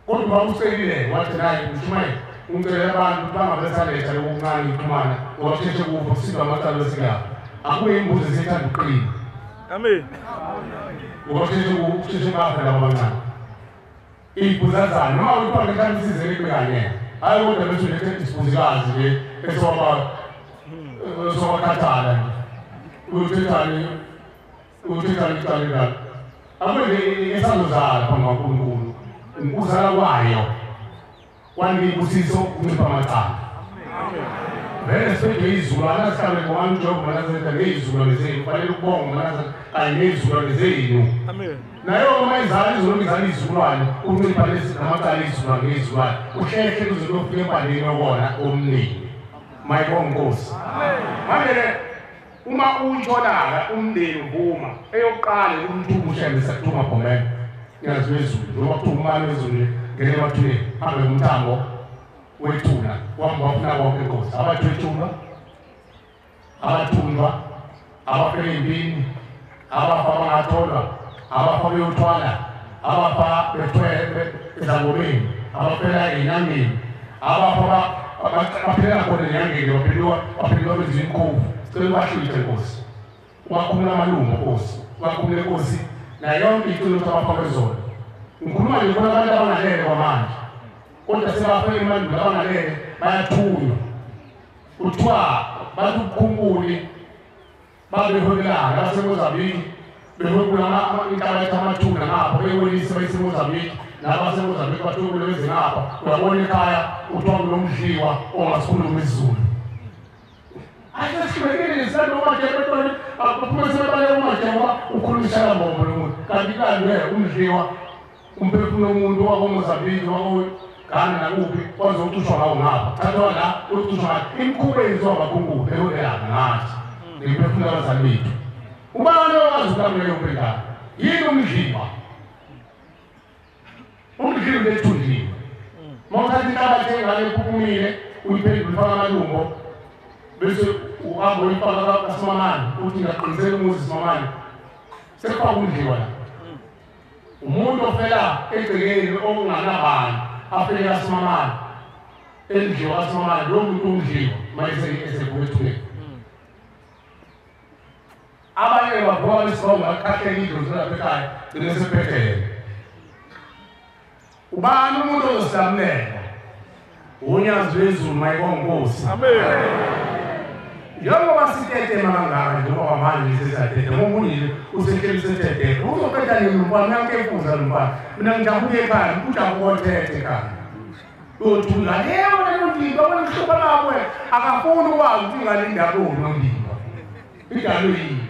L: kodwa uba ucelile wathi naye mshumayeli ungicelela abantu bangabesaletha lokuncane ngixhumana ngoba kusheshe kufa kusindwa amacala esingapha akuye imbuzi esiyithanda ukuqina. Amen. Ngoba kusheshe bafe labo abancane iy'bhuzazana noma kuthiwa ngithanda isizele kube kanye hhayi kodwa bese ulethe isibhuzikazi nje esowakhathala nje uyothethani uyothethani icala njalo akube esazozala phambi kaNkulunkulu ukuzala kwayo kwanika ibusiso kuncipha amacala. Vele siphethe izizukulwane asihlale ngowanjogo manazaretha ngezizukulwane zenu kufanele ukubonga manazaretha kanye ngezizukulwane zenu. Nayo uma izala izolo izala izizukulwane uncipha namacala izizukulwane ngezizukulwane uhlehle kuze kuyofika empandeni yokona omningi. Mayibonge Nkosi. Manje uma uyitholaka umndeni uvuma eyokuqala umthuba ushembe sekuthuma bhomela nyazi wezulu njengoba kuthiwa umane wezulu ngene emathuneni hambe ngumthambo wethuna wahamba wafuna bonke Nkosi abathwetshulwa abathunjwa abafela empini abafa bangatholwa abafa beyothwala abafa bethwele ezangomeni abafela enyangeni abafa baphela khona enyangeni baphendulwa bezinkovu. Sicela ubahlwithe Nkosi, ubakhumule amalungu Nkosi, ubakhumule Nkosi nayo yonke iqiniso abafa bezona. Ngikhuluma nje khona abantu abangalele kwamanje, kodwa sebafela emandulo abangalele bayathunywa. Kuthiwa bathi ukukhumbule babeholelana baseMozambique behwebula inhlabathi amathuna ngapha bewelise bayiseMozambique nabaseMozambique bathubule beze ngapha. Uyabona ekhaya kuthiwa kunomdliwa ongasikhuluma isiZulu. Asesibhekile lesilando baphume sebebaleka uMaje ngoba ukhulumishana mbombo lo muntu, kanti kanti umdliwa umphefumulo womuntu wakoMozambique wako-Ghana nakuphi wazocushwa ngawo ngapha thathwa la uyocushwa ngapha. Imikhuba eyenziwa abakhungulu beholelana ngathi nemiphefumulo yabazali bethu. Ubani okwazi ukulamula leyo mpendaba? Yini umdliwa? Umdliwa lethunjiwe. Uma uthatha inhlabathi engane ephuphumile uyiphendule ufake amalungo bese uhamba uyifaka kaSimamane uthi ngiyaqinisela umuzi Simamane, sekufaka umdliwa la. Umuntu ofela egcekeni okunganabani afike kaSimamane endliwa kaSimamane, lowo muntu umdliwa uma esevuka ethuneni. Abanye bavuka besibonga bakhahlele idlozi lapha ekhaya gcine sephethele. Ubani umuntu ozosilamulela? Unyazi lwezulu mayibonga Nkosi. Njengoba sitetema kangaka njengoba manje sesiyathethe ngomunye nje usehleli sethethe uzoqeda nini umfana uyankefuza lo mfana. Mina ngijabule ekhaya ujabuka othethe ekhaya uyothula yebo lomndimba wena mhlobo labo akafuni ukwazi ukuthi ingane indaba nomndimba idalwe yini.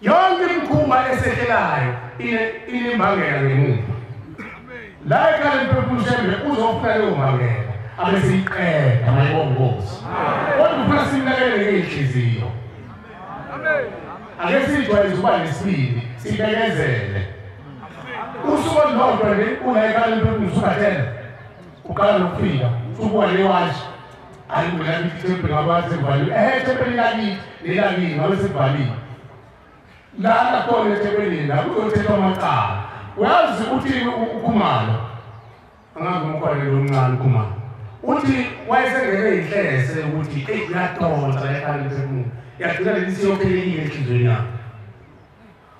L: Yonke imikhuba esehlelayo inembangela ngemuva. La ekhaya lemphefumulo uzofuna leyo mbangela abese iqeda mayibonga Nkosi. Kodwa ufuna simnakele ngey'nhliziyo. Ake siyijwayeze ukuba nesibindi sibekezele. Usuku olulodwa nje ungayikhala lemphefumulo usukathela uqala nokufika usubuka le washi hayi mina ithempeli ngabe sekuvaliwe, ithempeli lakithi nelakini ngabe sekuvaliwe. Lana khona ethempelini la kuzothethwa amacala. Uyazi ukuthi uKhumalo angazi umkhwalelo omncane uKhumalo uthi wayesengene inhlese ukuthi eyi uyadonsa ekhaya lemphefumulo yagcina leli siyophelile enhliziyweni yakhe.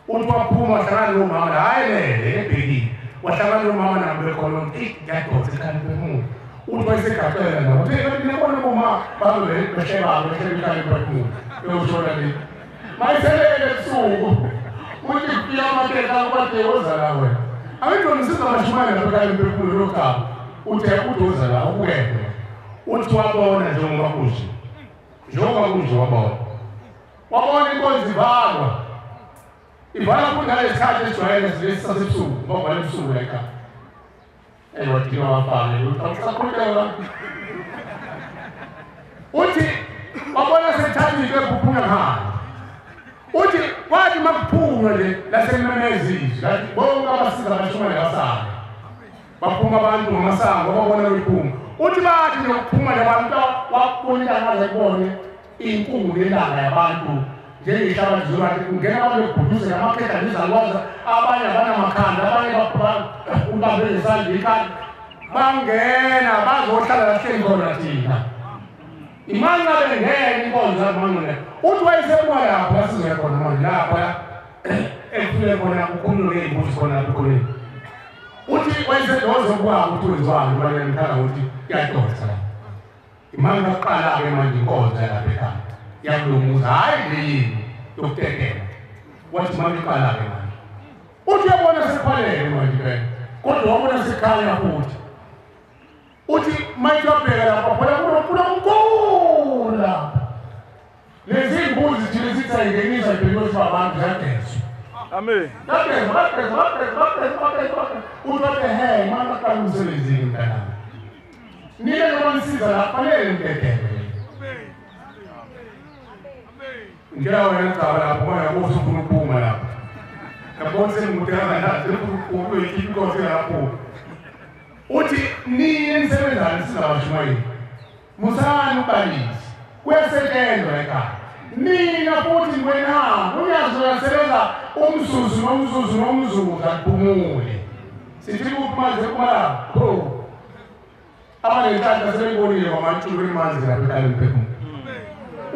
L: Uthi waphuma wahlangana nomama la, hhayi lele ebhekile wahlangana nomama nabo bekhona eyi ngiyadonsa ekhaya lemphefumulo. Uthi wayesegaqela nabo uthi nibona boma babe behleba behleba ekhaya lemphefumulo beyoshona le mayiselele ebusuku. Uthi kufika amateka kwade woza la wena angithi wena usizabashumayela lapha ekhaya lemphefumulo lokuqala. Uthi udoza la ukuyena. Uthi wabona njengoba kunje wabona wabona inkonzo ivalwa ivalwa futhi ngalesi sikhathi esijwayele lesi sasebusuku bavala ebusuku la ekhaya. Wadinwa wafana uthi awusaqhubeka. Uthi wabona sekuthatha into ephuphuma ngaphandle. Uthi kwathi makuphunywa nje lasememeza izwi lathi bonke abasiza abashumayela basala baphuma abantu ngamasango babona bephuma. Uthi bathi nje ukuphuma labantu wabona intangaze kubone inkungu yelanga yabantu njengehlabathi zolwathi kungena abantu bebhuduzela amakhehla nezalukwazi abanye abanamakhanda abanye ubambe ngesandla ikhanda bangena bazohlala lahleli khona thina. Imali ngabe ngeke inkonzo manje. Uthi wayesebuka lapho lasizwe khona manje lapha efule khona kukhululwe ngey'mbuzi khona lapha ekhoneni. Uthi wayesedoze kwabo ukuthi wenziwani manje ngikhala ukuthi kuyadonsa la. Imali ngaqala-ke manje inkonzo yalapha ekhaya yakulumuza hhayi le yini yokutetela. Wathi manje iqala-ke manje. Uthi uyabona sekhalele manje impela kodwa wabona sekhanya futhi. Uthi manje wabheka lapha phela kunomfula omkhulu lapha. Lezi mbuzi thina sithi ayingenisa ibhekwe abantu ziyagezwa.
B: Amen.
L: Bagezwa bagezwa bagezwa bagezwa bagezwa. Uthi wathi he manje aqala umsebenzini mntanami. Nina noma nisiza la fanele nidedele. Ngitshela wena ngicaba lapho manje usufuna ukuphuma lapha. Yabona sengimude kangakanani uyikhipha inkonzo ingakaphumi. Uthi nini nisebenzani sizabashumayeli. Musani ubalisi. Kuyasetshenzwa ekhaya. Nina futhi wena unyazi uyasebenza umzuzu nomzuzu nomzuzu akuphumule. Sithi kuphi manje kumala? Ho. Abanenhlanhla sebeyibonile kwamantshulu emanzi lapha ekhaya emphefumulo.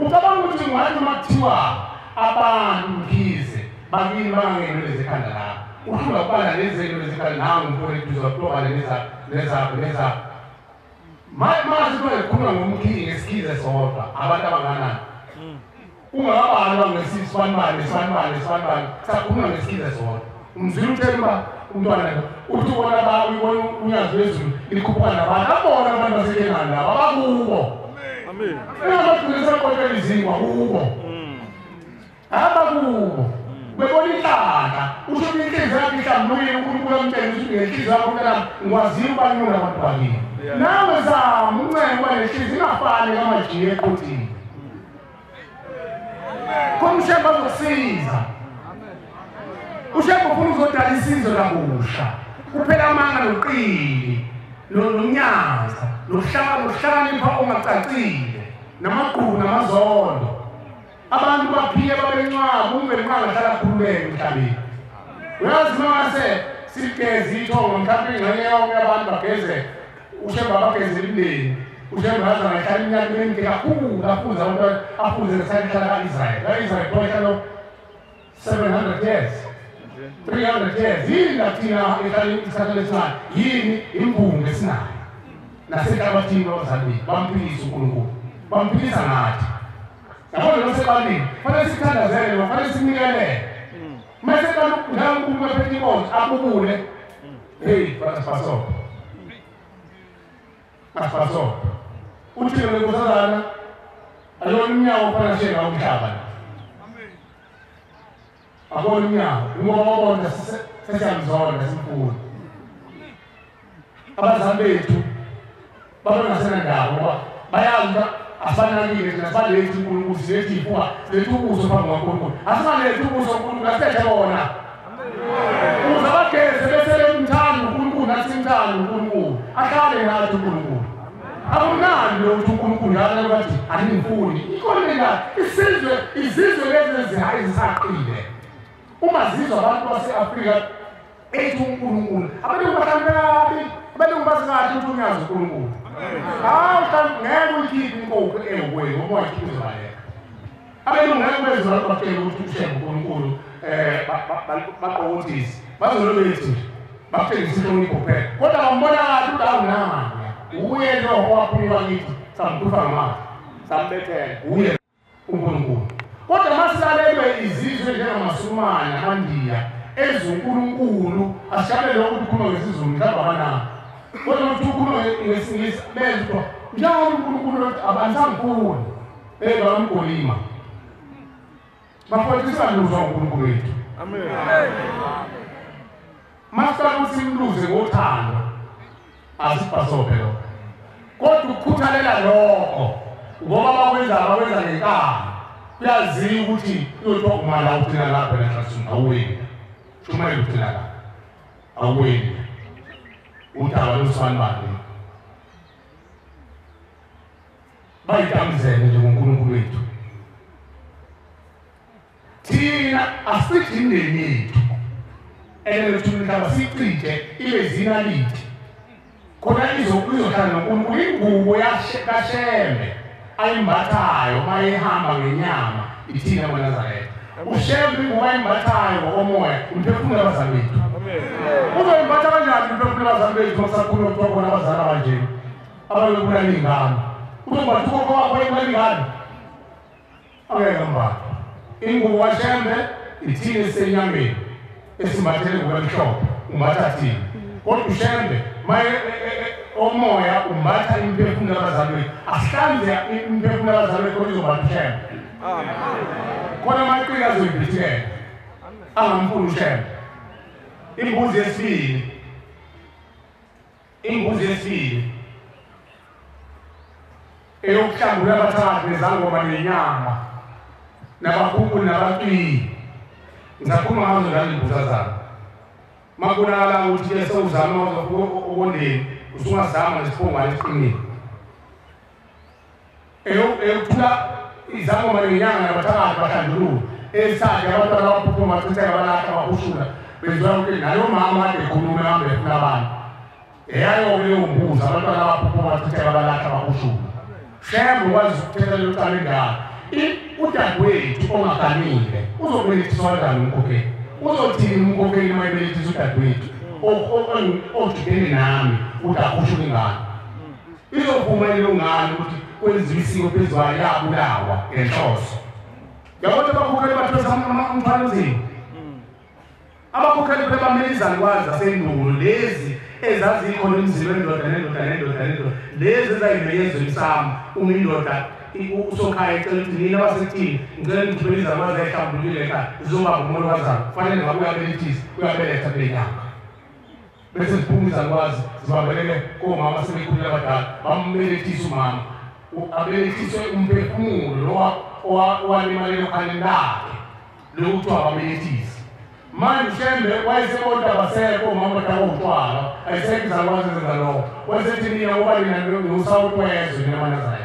L: Ucabanga ukuthi ngathi uma kuthiwa abantu Mkhize bakini bangangeni lezikhanda lapho. Uhlula kubala lezi zinto lezikhanda nangu umfowethu uzokuba leza. Manje kukhuluma ngomkhize ngesikhize sodwa abantu abanganani. Ungabani ngesisifanibani sakhuluma ngesikhize sodwa. Umzila uthemba umntwana uthi ubona ba uyibona unyazi lwezulu likhuphuka nabantu abona abantu baseKenani laba abakubo. Amen. Uyabagcina seqoqela izingwa kubo. Abakubo. Bebona inhlanhla usho inhliziyo yakho ihlambulukile uNkulunkulu amtshela ukuthi ngenhliziyo yakho mntanami ngikwaziyo ukubanyula abantu bakini. Nawe zama uncenga uba nenhliziyo ingafani kamajiya eqothini. Khona uShembe azokusiza. uShembe ufuna uzodala isizwe kabusha. Kuphela amanga noqili nonyaza nokuhlakanipha ongacacile namagqubu namazondo. Abantu baphile babencwaba ungenqaba hlala khululeke emhlabeni. Uyazi mase sigeze ithongo mhlawumbe ingxenye yonke abantu bageze uShembe abagezele imindeni. uShembe waze ngahlala iminyaka eminingi kakhulu afunze abantu afunze ngesayihlala ka-Israyeli. Ka-Israyeli kwahlala 700 years. 300 years. Yini lathina ehlala isikhathi esinayo? Yini imbungu esinayo? Nasenhlabathini abazali bethu bamphilisa uNkulunkulu. Bamphilisa ngathi. Yabona lo sebalini, fanele sithandazele, fanele sinikelele. Mase qala ukudlala uNkulunkulu ephethe inkonzo akubule. Hey, baso. Baso. Uthi le nkosazana ayona umnyango ofana njengawo umhlaba. Akona umnyango, ngoba wabona sesiyamzonda simfuna. Abazali bethu babengasenandawo ngoba bayazi afanakile thina sibalethi uNkulunkulu silethi ifuka silethe ubuso phambi kukaNkulunkulu. Asingalethi ubuso uNkulunkulu asilethe bona. Ukuze abageze bese bemthanda uNkulunkulu nathi simthanda uNkulunkulu. Ahlale nathi uNkulunkulu. Akumnandi lo ukuthi uNkulunkulu njalo bathi aningifuni. Ikhona la isizwe izizwe lezi ezisaqile. Uma zizwa abantu base-Afrika ethi uNkulunkulu abantu bahlangana abantu basingathi ukuthi unyazi uNkulunkulu. Hawu ngeke uyikhiphe inkukhu ehweni ngoba wayikhipha izobaleka. Abelungu ngeke bezwe bakutshela ukuthi uShembe uNkulunkulu baqokothise. Bazolobethi bakutshengisa inhlonipho kuphela. Kodwa bambona kahle ukuthi awunanya. Uye lo owaphuma kithi samkhupha ngamazwi sambethela uye uNkulunkulu. Kodwa masilalelwe izizwe njengamaSulumane namaNdiya ezinkulunkulu asijabulele lokho ukukhuluma ngesiZulu mhlawumbe abanako. Kodwa ukuthi ukhuluma ngesiNgisi bezwa njalo uNkulunkulu lothi abansamfuni bebamgolima. Bafowethu singaluzwa uNkulunkulu wethu. Amen. Masiqala ukuthi simluze ngothando asibhasope lokho. Kodwa ukukhuthalela lokho ngoba bakwenza ngenkani. Kuyaziwa ukuthi uyothiwa umala ugcina lapha enhlasini awuweni. Shumayela ugcina lapha. Awuweni. Udaba losibani. Bayitamzele nje ngoNkulunkulu wethu. Thina asithi imindeni yethu. Elethu umhlaba sicije ibe zinaliti. Khona izohlala noNkulunkulu ingubo kaShembe ayimbathayo mayehamba ngenyama ithina amaNazaretha. uShembe ingubo ayimbathayo ngokomoya umphefumulo wabazali bethu. Uzoyimbatha kanjani umphefumulo wabazali bethu masakhuluma kuthiwa khona abazali abanje ababebulala iy'ngane? Uzombatha ukhokho wakho wayebulala iy'ngane? Angeke ambathe. Ingubo kaShembe ithina esisenyameni esimbathele ingubo emhlophe umbatha thina. Kodwa uShembe maye omoya umbatha imiphefumulo yabazali bethu. Asihlanze imiphefumulo yabazali bethu kodwa izombatha uShembe. Khona amaqili azoyibhithela angamfuni uShembe. Imbuzi yesibili. Imbuzi yesibili eyokuhlambulula abathathu nezangoma nenyama nabakhulu nabaqili.
E: Ngisakhuluma ngazo njalo imbuzazana. Makubonakala ukuthi ke sewuzama ukondeni usungazama nesiphongwane esiqinile. Eyokuthula izangoma ngenyanga nabathakathi bahlandulule. Esakhe abantwana abaphuphuma bachitheka balahla bahushula. Benziwa ukuthi nalo mama kade ekhuluma ehambe efuna abantu. Eyayo leyo mbuzi abantwana abaphuphuma bachitheka balahla bahushula. Shembe ukwazi ukuthetha lelo cala endala. Udadewethu ongaganile uzobelethiswa kanjani umkhokheli? Uzothini umkhokheli uma ebelethisa udadewethu ojikene nami ukuthi akhushule ingane? Izovuma leyo ngane ukuthi kwenziwe isiko phezu kwayo yabulawa ngenhloso. Yabona abakhokheli bathwesa umthwalo onzima. Abakhokheli phela bamele izalukwazi zasendulo lezi ezazikhona emzini wendoda nendoda nendoda nendoda lezi ezayimenyezwa emsamo uma indoda usokhaya ecela ukuthi nina basekuthini ngicela nithumele izalukwazi ezihlambulukile ekhaya zizobamba umolokazana kufanele ngabe uyabelethisa uyabeletha kule nyanga bese ziphuma izalukwazi zibambelele komama sebekhulile abadala bambelethise umama abelethiswe umphefumulo lo owalimalele okhaleni lakhe lokhu kuthiwa ababelethise. Manje Shembe wayesebona abasekho omama badakwa utshwala ayisekho izalukwazi ezenza lokho wayesethi nina ngoba nina niwusawuti wezwe nina maNazaretha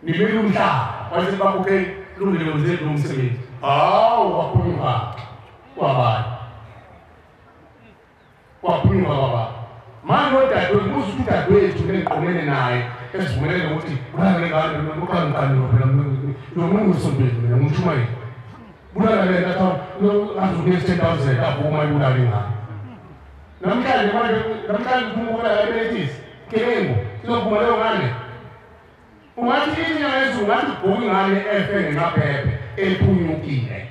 E: nimele umhlaba wayesethi bakhokheli lungile wenzeni lo msebenzi. Hawu waphunyuka kwabani waphunyuka kwabani. Manje odadewethu kuze ukuthi udadewethu nengiqomene naye esivumelene ukuthi bulala lengane noqanqaniwe phela lo muntu usontweni mina ngumshumayeli bulala le nto azokunika 10,000 avuma ibulala ingane. Namhlanje manje namhlanje ufuna ukubulala ebelethisi gebengu izovuma leyo ngane. Ungathi inyanga yezulu ungathi ubhuka ingane efe ngemaphephe ephunyukile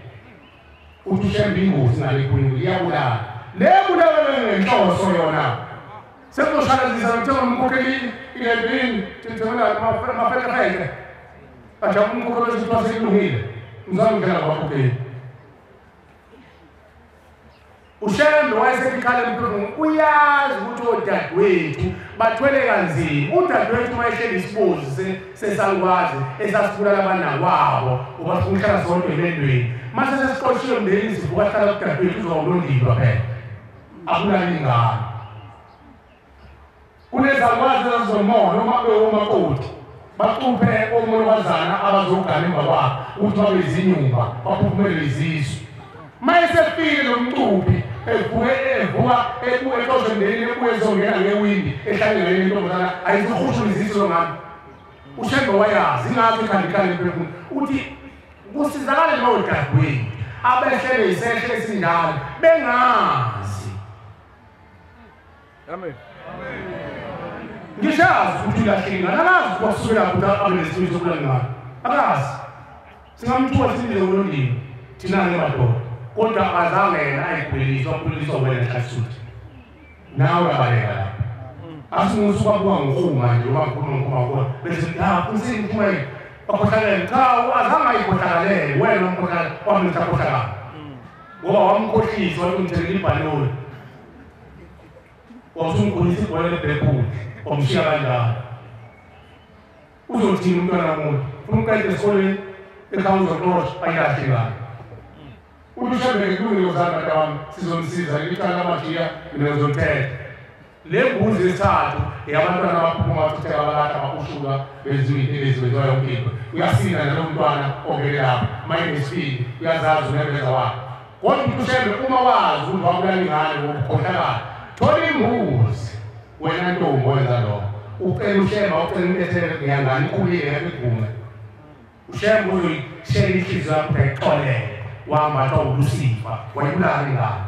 E: uthi uShembe ingozi ngale ephunyukile iyabulala. Le bulala ngenhloso yona sekuzoshayelisa ngithenga umkhokheli ilebini thengela amafekefeke ajabula umkhokheli wesithiwa sekulungile ngizama ngidlala ngabakhokheli. uShembe wayesekhala emphefumulweni uyazi ukuthi odadewethu bathwele kanzima. Udadewethu uma ehleli isibozi sesalukwazi esasibulala abanakwabo ubafuna ukuhlala sodwa emendweni mase sesiqoshiwe emndenini sivuka hlala kudadewethu uzoba ulondilwa phela akulali ingane. Kunezalukwazi ezazizomona uma bewomakoti bacuphe omolokazana abazogana emva kwakhe ukuthi babe izinyumba baphuphumele izisu. Uma esefike lo mcuphi evuke evuka ebuye exoshwe emndenini ebuye ezongena ngewindi ehlale ngale ntombazana ayizuhushula izisu ngami. uShembe wayazi ingakho ikhanda emphefumulweni uthi kusizakale lowo dadewethu abehlele isehle esinjalo bengazi.
B: Amen.
E: Ngishazi ukuthi ulahlekile akazi kwasukela ukuthi abe nesimo sokulala ngalo akazi. Singamthuka simbize ngolondini thina ngemadoda kodwa akazange yena ayikhuleliswa wakhuleliswa wena Hlatsuthi nawe uyabaleka lapha. Asingusuka kuba ngihuma nje uba ngikhuluma ngikhuluma khona bese ha usini bakhohlakele. Cha azange ayikhohlakalele wena umkhohlakele wamletha khohlakala ngoba wamkhohlisa wathi ibhaloni wawusumkhulisa ibhola lebhekuli wamshiya kanjalo. Uzothini umntwana womuntu ufuna uqede esikolweni ekhaya uzoxoshwa ayikahle ingane. Uthi uShembe kulungile uzana bantu wami sizomsiza licala lamajiya mina ngizolithetha. Le mbuzi yesithathu eyabantwana abaphuma bachitheka balahla bahushulwa benziwa into lezi benziwa yonke into. Uyasinda nalo mntwana ongene lapho uma enesibindi uyazazi unembeza wakhe. Kodwa uthi uShembe uma wazi ukuthi wabulala ingane ngokukhohlakala thola imbuzi wena ntombi wenza lokho ucela uShembe ucela intethelo ngiyangane ikhulile ngeke uShembe uzoyishela inhliziyo yakho ayixolele wambathwa uLusifa wayibulala ingane.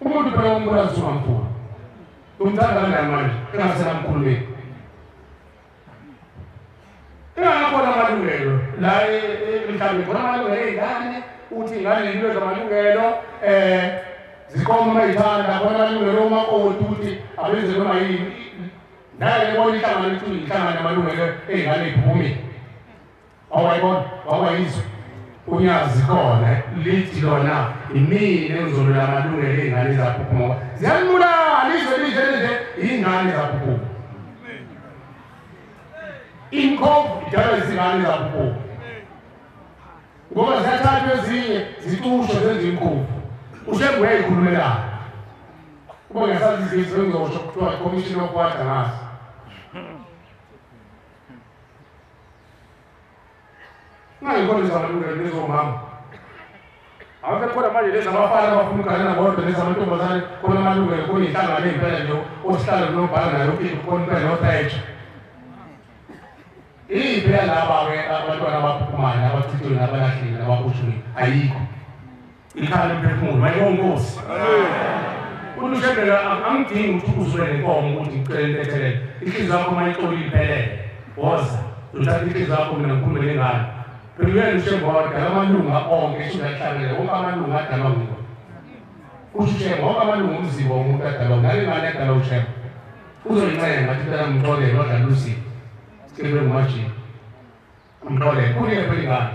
E: Umuntu phela umbulala usungamkhulu umthanda kanjani manje engasenamkhulumeli engakhona amalungelo la emhlabeni khona amalungelo ey'ngane uthi ingane nempilo zamalungelo zikoma uma iy'thanda khona amalungelo omakoti ukuthi abenze noma yini naye lebona ihlangano ithi ihlangano yamalungelo ey'ngane iy'phumile. Awayibona wawayizwa unyazi khona lithi lona imina engizolwela amalungelo ey'ngane ezaphuphuma ziyanibulala izwe lihle nje iy'ngane ezaphuphuma inkovu idalwa izingane ezaphuphuma. Ngoba ziyathathwa ezinye zicushwe zenze inkukhu. Ushembe uyayikhulumela. Kuba ngiyasazi izinto engizosho kuthiwa commission of water ngaso. Ngayikhona izamalungelo lezomama. Awusekhona manje lezi abafana abafuna ukuganana bodwa lezi amantombazane khona amalungelo kuyinhlangano ey'mpela nje osihlalo nobhala nayo ukhona impela notheja. Iphela laba-ke abantwana abaphuphumayo nabachithiwe nabalahlile nababoshiwe ayikho. Ikhala lomphefumulo mayibonke Nkosi. Unushembela angidingi ukuthi uzwe nenkomo ukuthi ngicele intethelelo. Inhliziyo yakho uma ixolile iphelele. Woza uthatha inhliziyo yakho mina ngikhulume nengane. Phela uyena uShembe wadala amalunga onke eshuyahlabele wonke amalunga adalwa nguwe. Usho uShembe wonke amalunga omzimba womuntu adalwa nale ngane adalwa uShembe. Uzoyincenga ngathi mntana mxolele wadlala usipho. Sicebe ngumajini. Mxolele kunike phela ingane.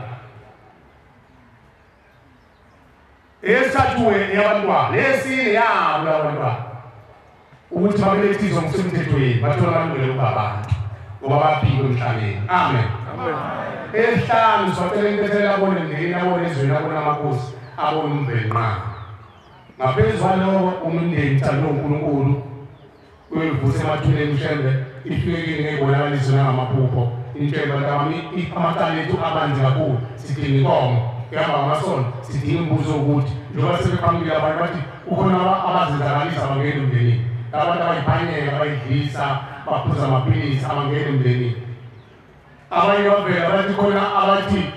E: Esathu yabantwana lesine yabo labantwana ukuthi babelethiswa ngokusemthethweni bathola amalungelo okuba abantu ngoba baphila emhlabeni. Amen. Esihlanu sibacela intethelo abone emndenini abone ezweni abone amakhosi abone umvelinqangi. Ngaphezu kwaloko umndeni uthandwe uNkulunkulu uyoyivusa emathuneni uShembe ifike kini ngeyibonakaliso nangamaphupho. Intshebe bantabami amacala ethu abanzi kakhulu sidinga inkomo kuyahamba ngamasonto sidinga imibuzo ukuthi njengoba sebeqhamukile abantu bathi kukhona abazenzakalisa abangena emndenini. Abantu abayiphanyeka abayidlisa baphuza amaphilisi abangena emndenini. Abanye bavela bathi khona abathi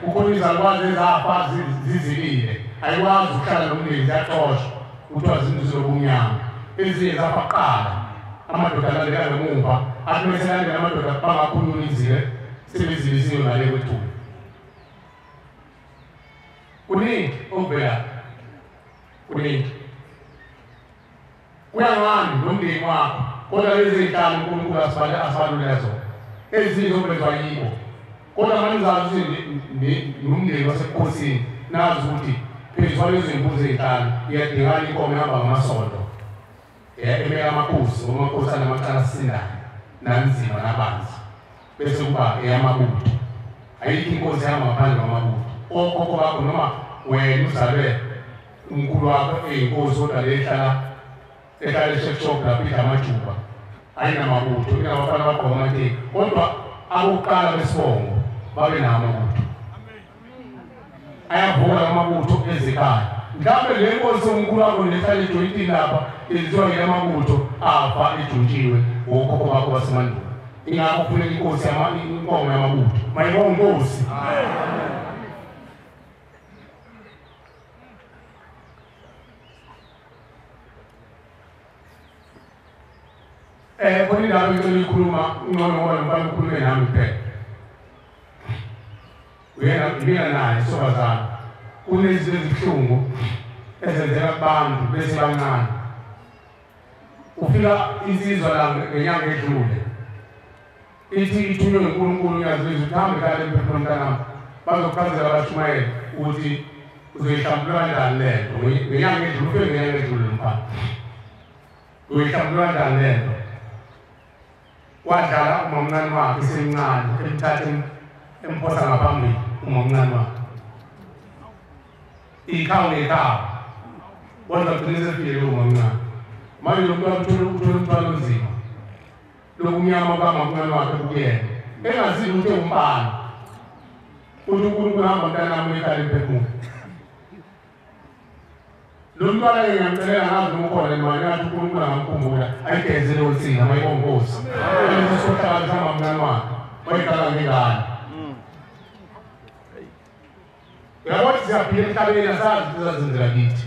E: kukhona izalukwazi ezafa zizilile ayikwazi ukuhlala nomndeni ziyaxoshwa kuthiwa zinto zobumnyama. Ezinye zafa kuqala amadoda alandela ngemuva athi meselandela amadoda bangakhulumi izile sebezilisiwe ngale kwethuna. Kuningi okuvela kuningi kuya ngani nomndeni wakho kodwa lezi zinhlanu uNkulunkulu asibalule zona. Ezinye zokwenzwa yibo kodwa manje uzazi ukuthi nomndeni wasebukhosini nazi ukuthi phezu kwalezo zimbuzi ezinhlanu iyadingana inkomo ehamba ngamasonto emele amakhosi ngoba amakhosi anamacala asindayo nanzima nabanzi bese kuba eyamabutho. Ayikho inkosi ehamba ngaphandle kwamabutho. Okhokho bakho noma wena uzalwe umkhulu wakho eyinkosi kodwa le ehlala eshop lapho idla amajuba ayinamabutho inabafana abagqoka amateki kodwa abokuqala besibongo babe nawo amabutho. Ayavuka amabutho ezekhaya. Mhlawumbe le nkosi omkhulu wakho nehlala ejoyintini lapha yenziwa ngelamabutho afa ejuntshiwe wokhokho bakho basemandulo. Ingakho kufuneka inkosi inkomo yamabutho. Mayibonge Nkosi. Khona indaba engicela uyikhuluma ngcono ngoba lo mfana ukhulume nami kuphela. Uyena ngibika naye sobazana. Kunezinto ezibuhlungu ezenzeka kubantu besebancane. Ufika insizwa la ngenyanga edlule. Ithi ithunywe nguNkulunkulu uyazizwa ukuthi hambe ekhaya lemphefumulo mntanami. Bazokuchazela abashumayeli ukuthi uzoyihlambulula kanjani le nto. Ngenyanga edlule ufike ngenyanga edlule lo mfana. Uzoyihlambulula kanjani le nto. Wadlala umamncane wakhe esemncane emthatha emphosa ngaphambili umamncane wakhe. Ikhawu ngekhawu. Kodwa gcine sefikile umamncane. Manje lo mntwana uthola umthwalo onzima. Lokumnyama kamamncane wakhe kuyena. Engazile ukuthi umbala. Uthi uNkulunkulu hamba mntanami ekhaya lemphefumulo. Lo mntwana ke ngiyamcelela ngazi noma ukhona noma ngathi uNkulunkulu angamkhumbula ayigeze leyo nsila mayibonge Nkosi. Leso sohlala samamncane wakhe wayidlala ngengane. Uyabona siyaphila emhlabeni asazi ukuthi sizazenzela kithi.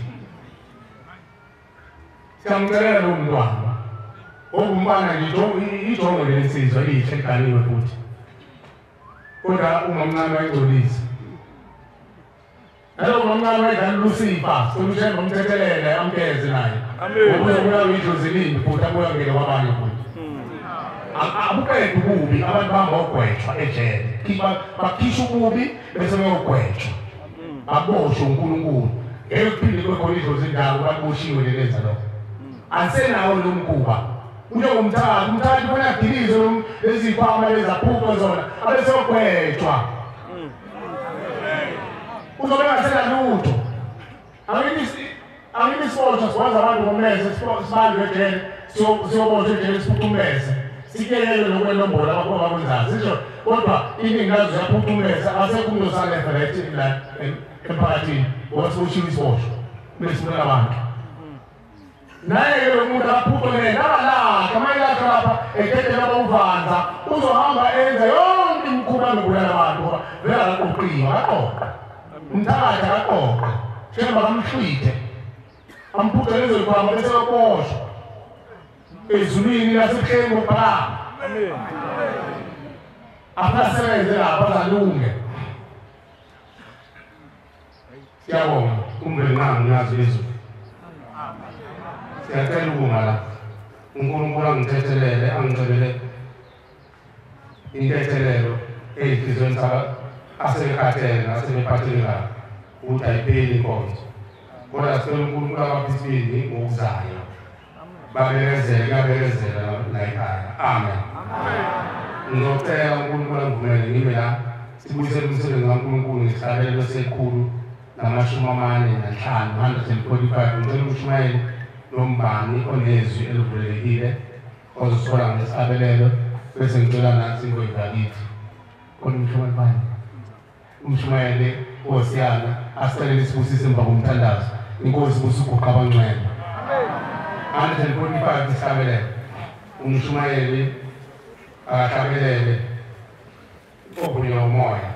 E: Siyamcelela lo mntwana. Ongumfana nje ijongo lensizwa lihle liganiwe futhi. Kodwa umamncane wayingcolisa. Nalowo mamncane wayidlala uLucifer, uShembe amthethelele amgeze naye. Ngoba ubuya idlozi elimbi futhi abuya ngene kwabanye futhi. Abuqede ububi abantu bahamba ogwetshwa ejele. Bakhishwa ububi bese beyogwetshwa. Baboshwe uNkulunkulu. Ngeke kuphinde kube khona idlozi indawo baboshiwe lelenza lokho. Asenawo lo mkhuba. Njengomthakathi, umthakathi kufanele adilizwe lezikhwama lezaphuko zona abese ogwetshwa. Uzobe engasela lutho. Angithi isiboshwa sikwazi abantu ngomleze sibanjwe ejele siyoboshwa ejele siphuthumeze sikelele lokwenombolo abakhona bakwenzayo sisho kodwa iningi lazo ziyaphuthumeza asekho umuntu osale eferethi la emphakathini ngoba siboshiwe isiboshwa kumele sibulale abantu. Naye-ke lo muntu akaphuthumele nabalakhe amayelakhe lapha ededela abawuvanza uzohamba enze yonke imikhuba nokubulala abantu ngoba vele akaqoqiwe akaqoqa umthakathi akaqoqa shemba kamhlwithe amphucele ezolikhwama bese baboshwa ezulwini lasebuhleni bobhalama abasebenze lapha azalunge. Siyabonga umvelingqangi ngiyazi izulu. Siyacela ukunga la uNkulunkulu angithethelele angicelele intethelelo ey'nhliziyweni asebekhathele nasebephatheke kabi ukuthi ayipheli inkonzo kodwa sicela uNkulunkulu abaphe isibindi ngokuzayo babekezele kuyabekezela la ekhaya. Amen. Ngizocela uNkulunkulu angivumele ngime la sibuyisele umsebenzi kaNkulunkulu ngesihlabelelo se-145 145. Ngicela umshumayeli nombani onezwi elivulelekile ozothola ngesihlabelelo bese ngicela nathi ingoyivakithi khona umshumayeli bani umshumayeli osiyana asicelele isibusiso emva komthandazo. Inkosi busuguqa abangcwele. 145 isihlabelelo umshumayeli akahlabelele ovunywa umoya.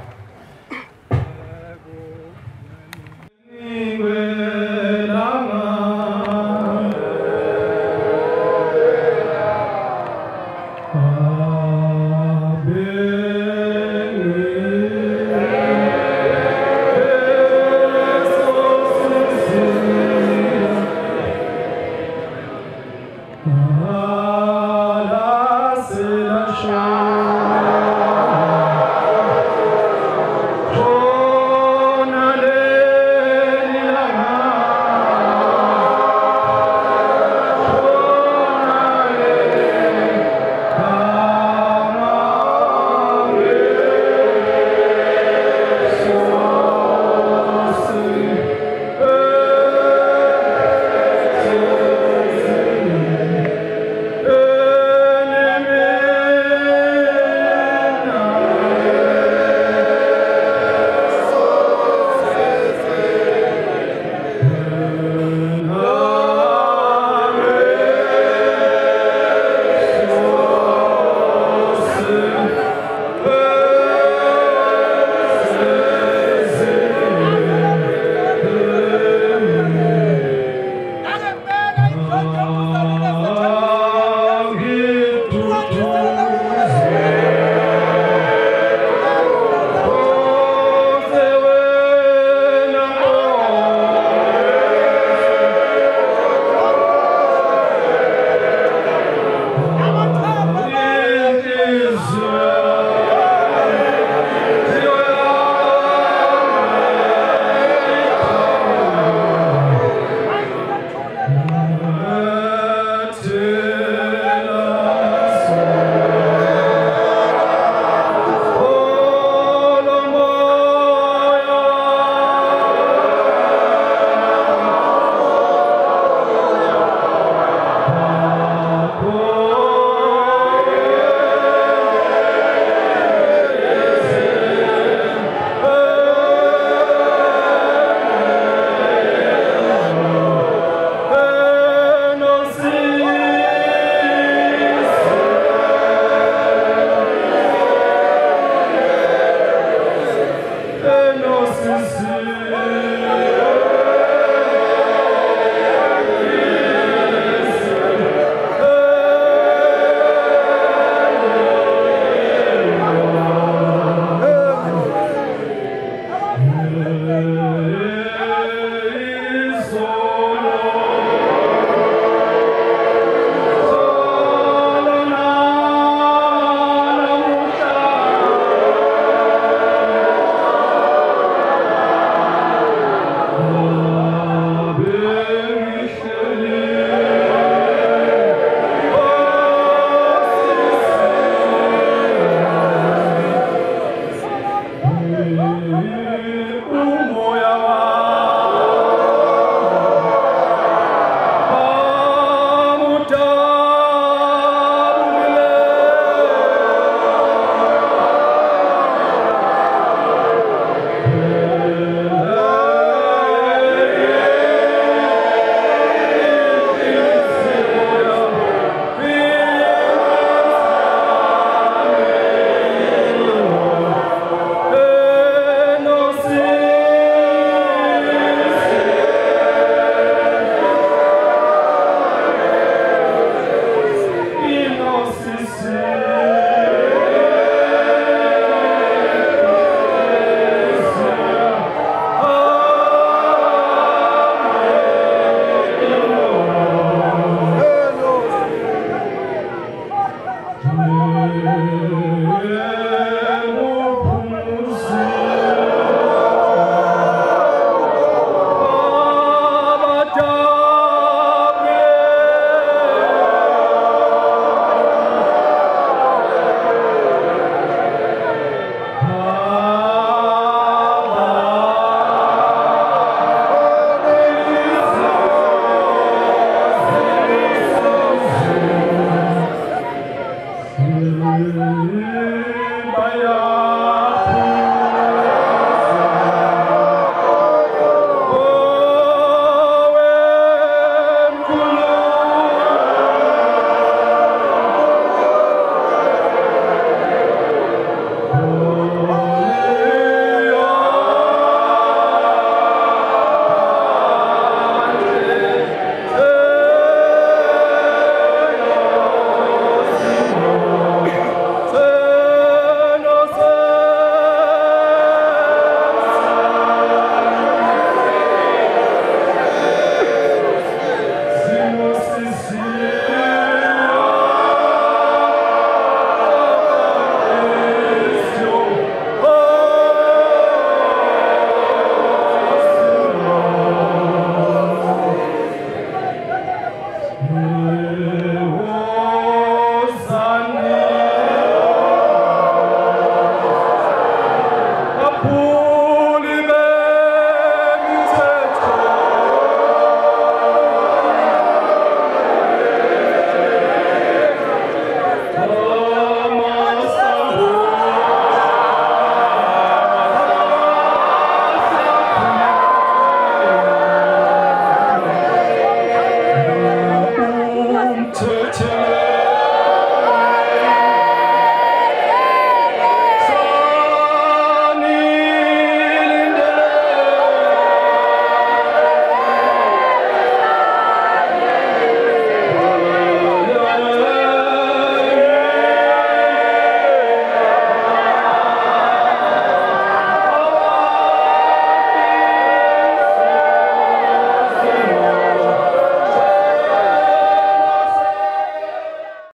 A: Amen.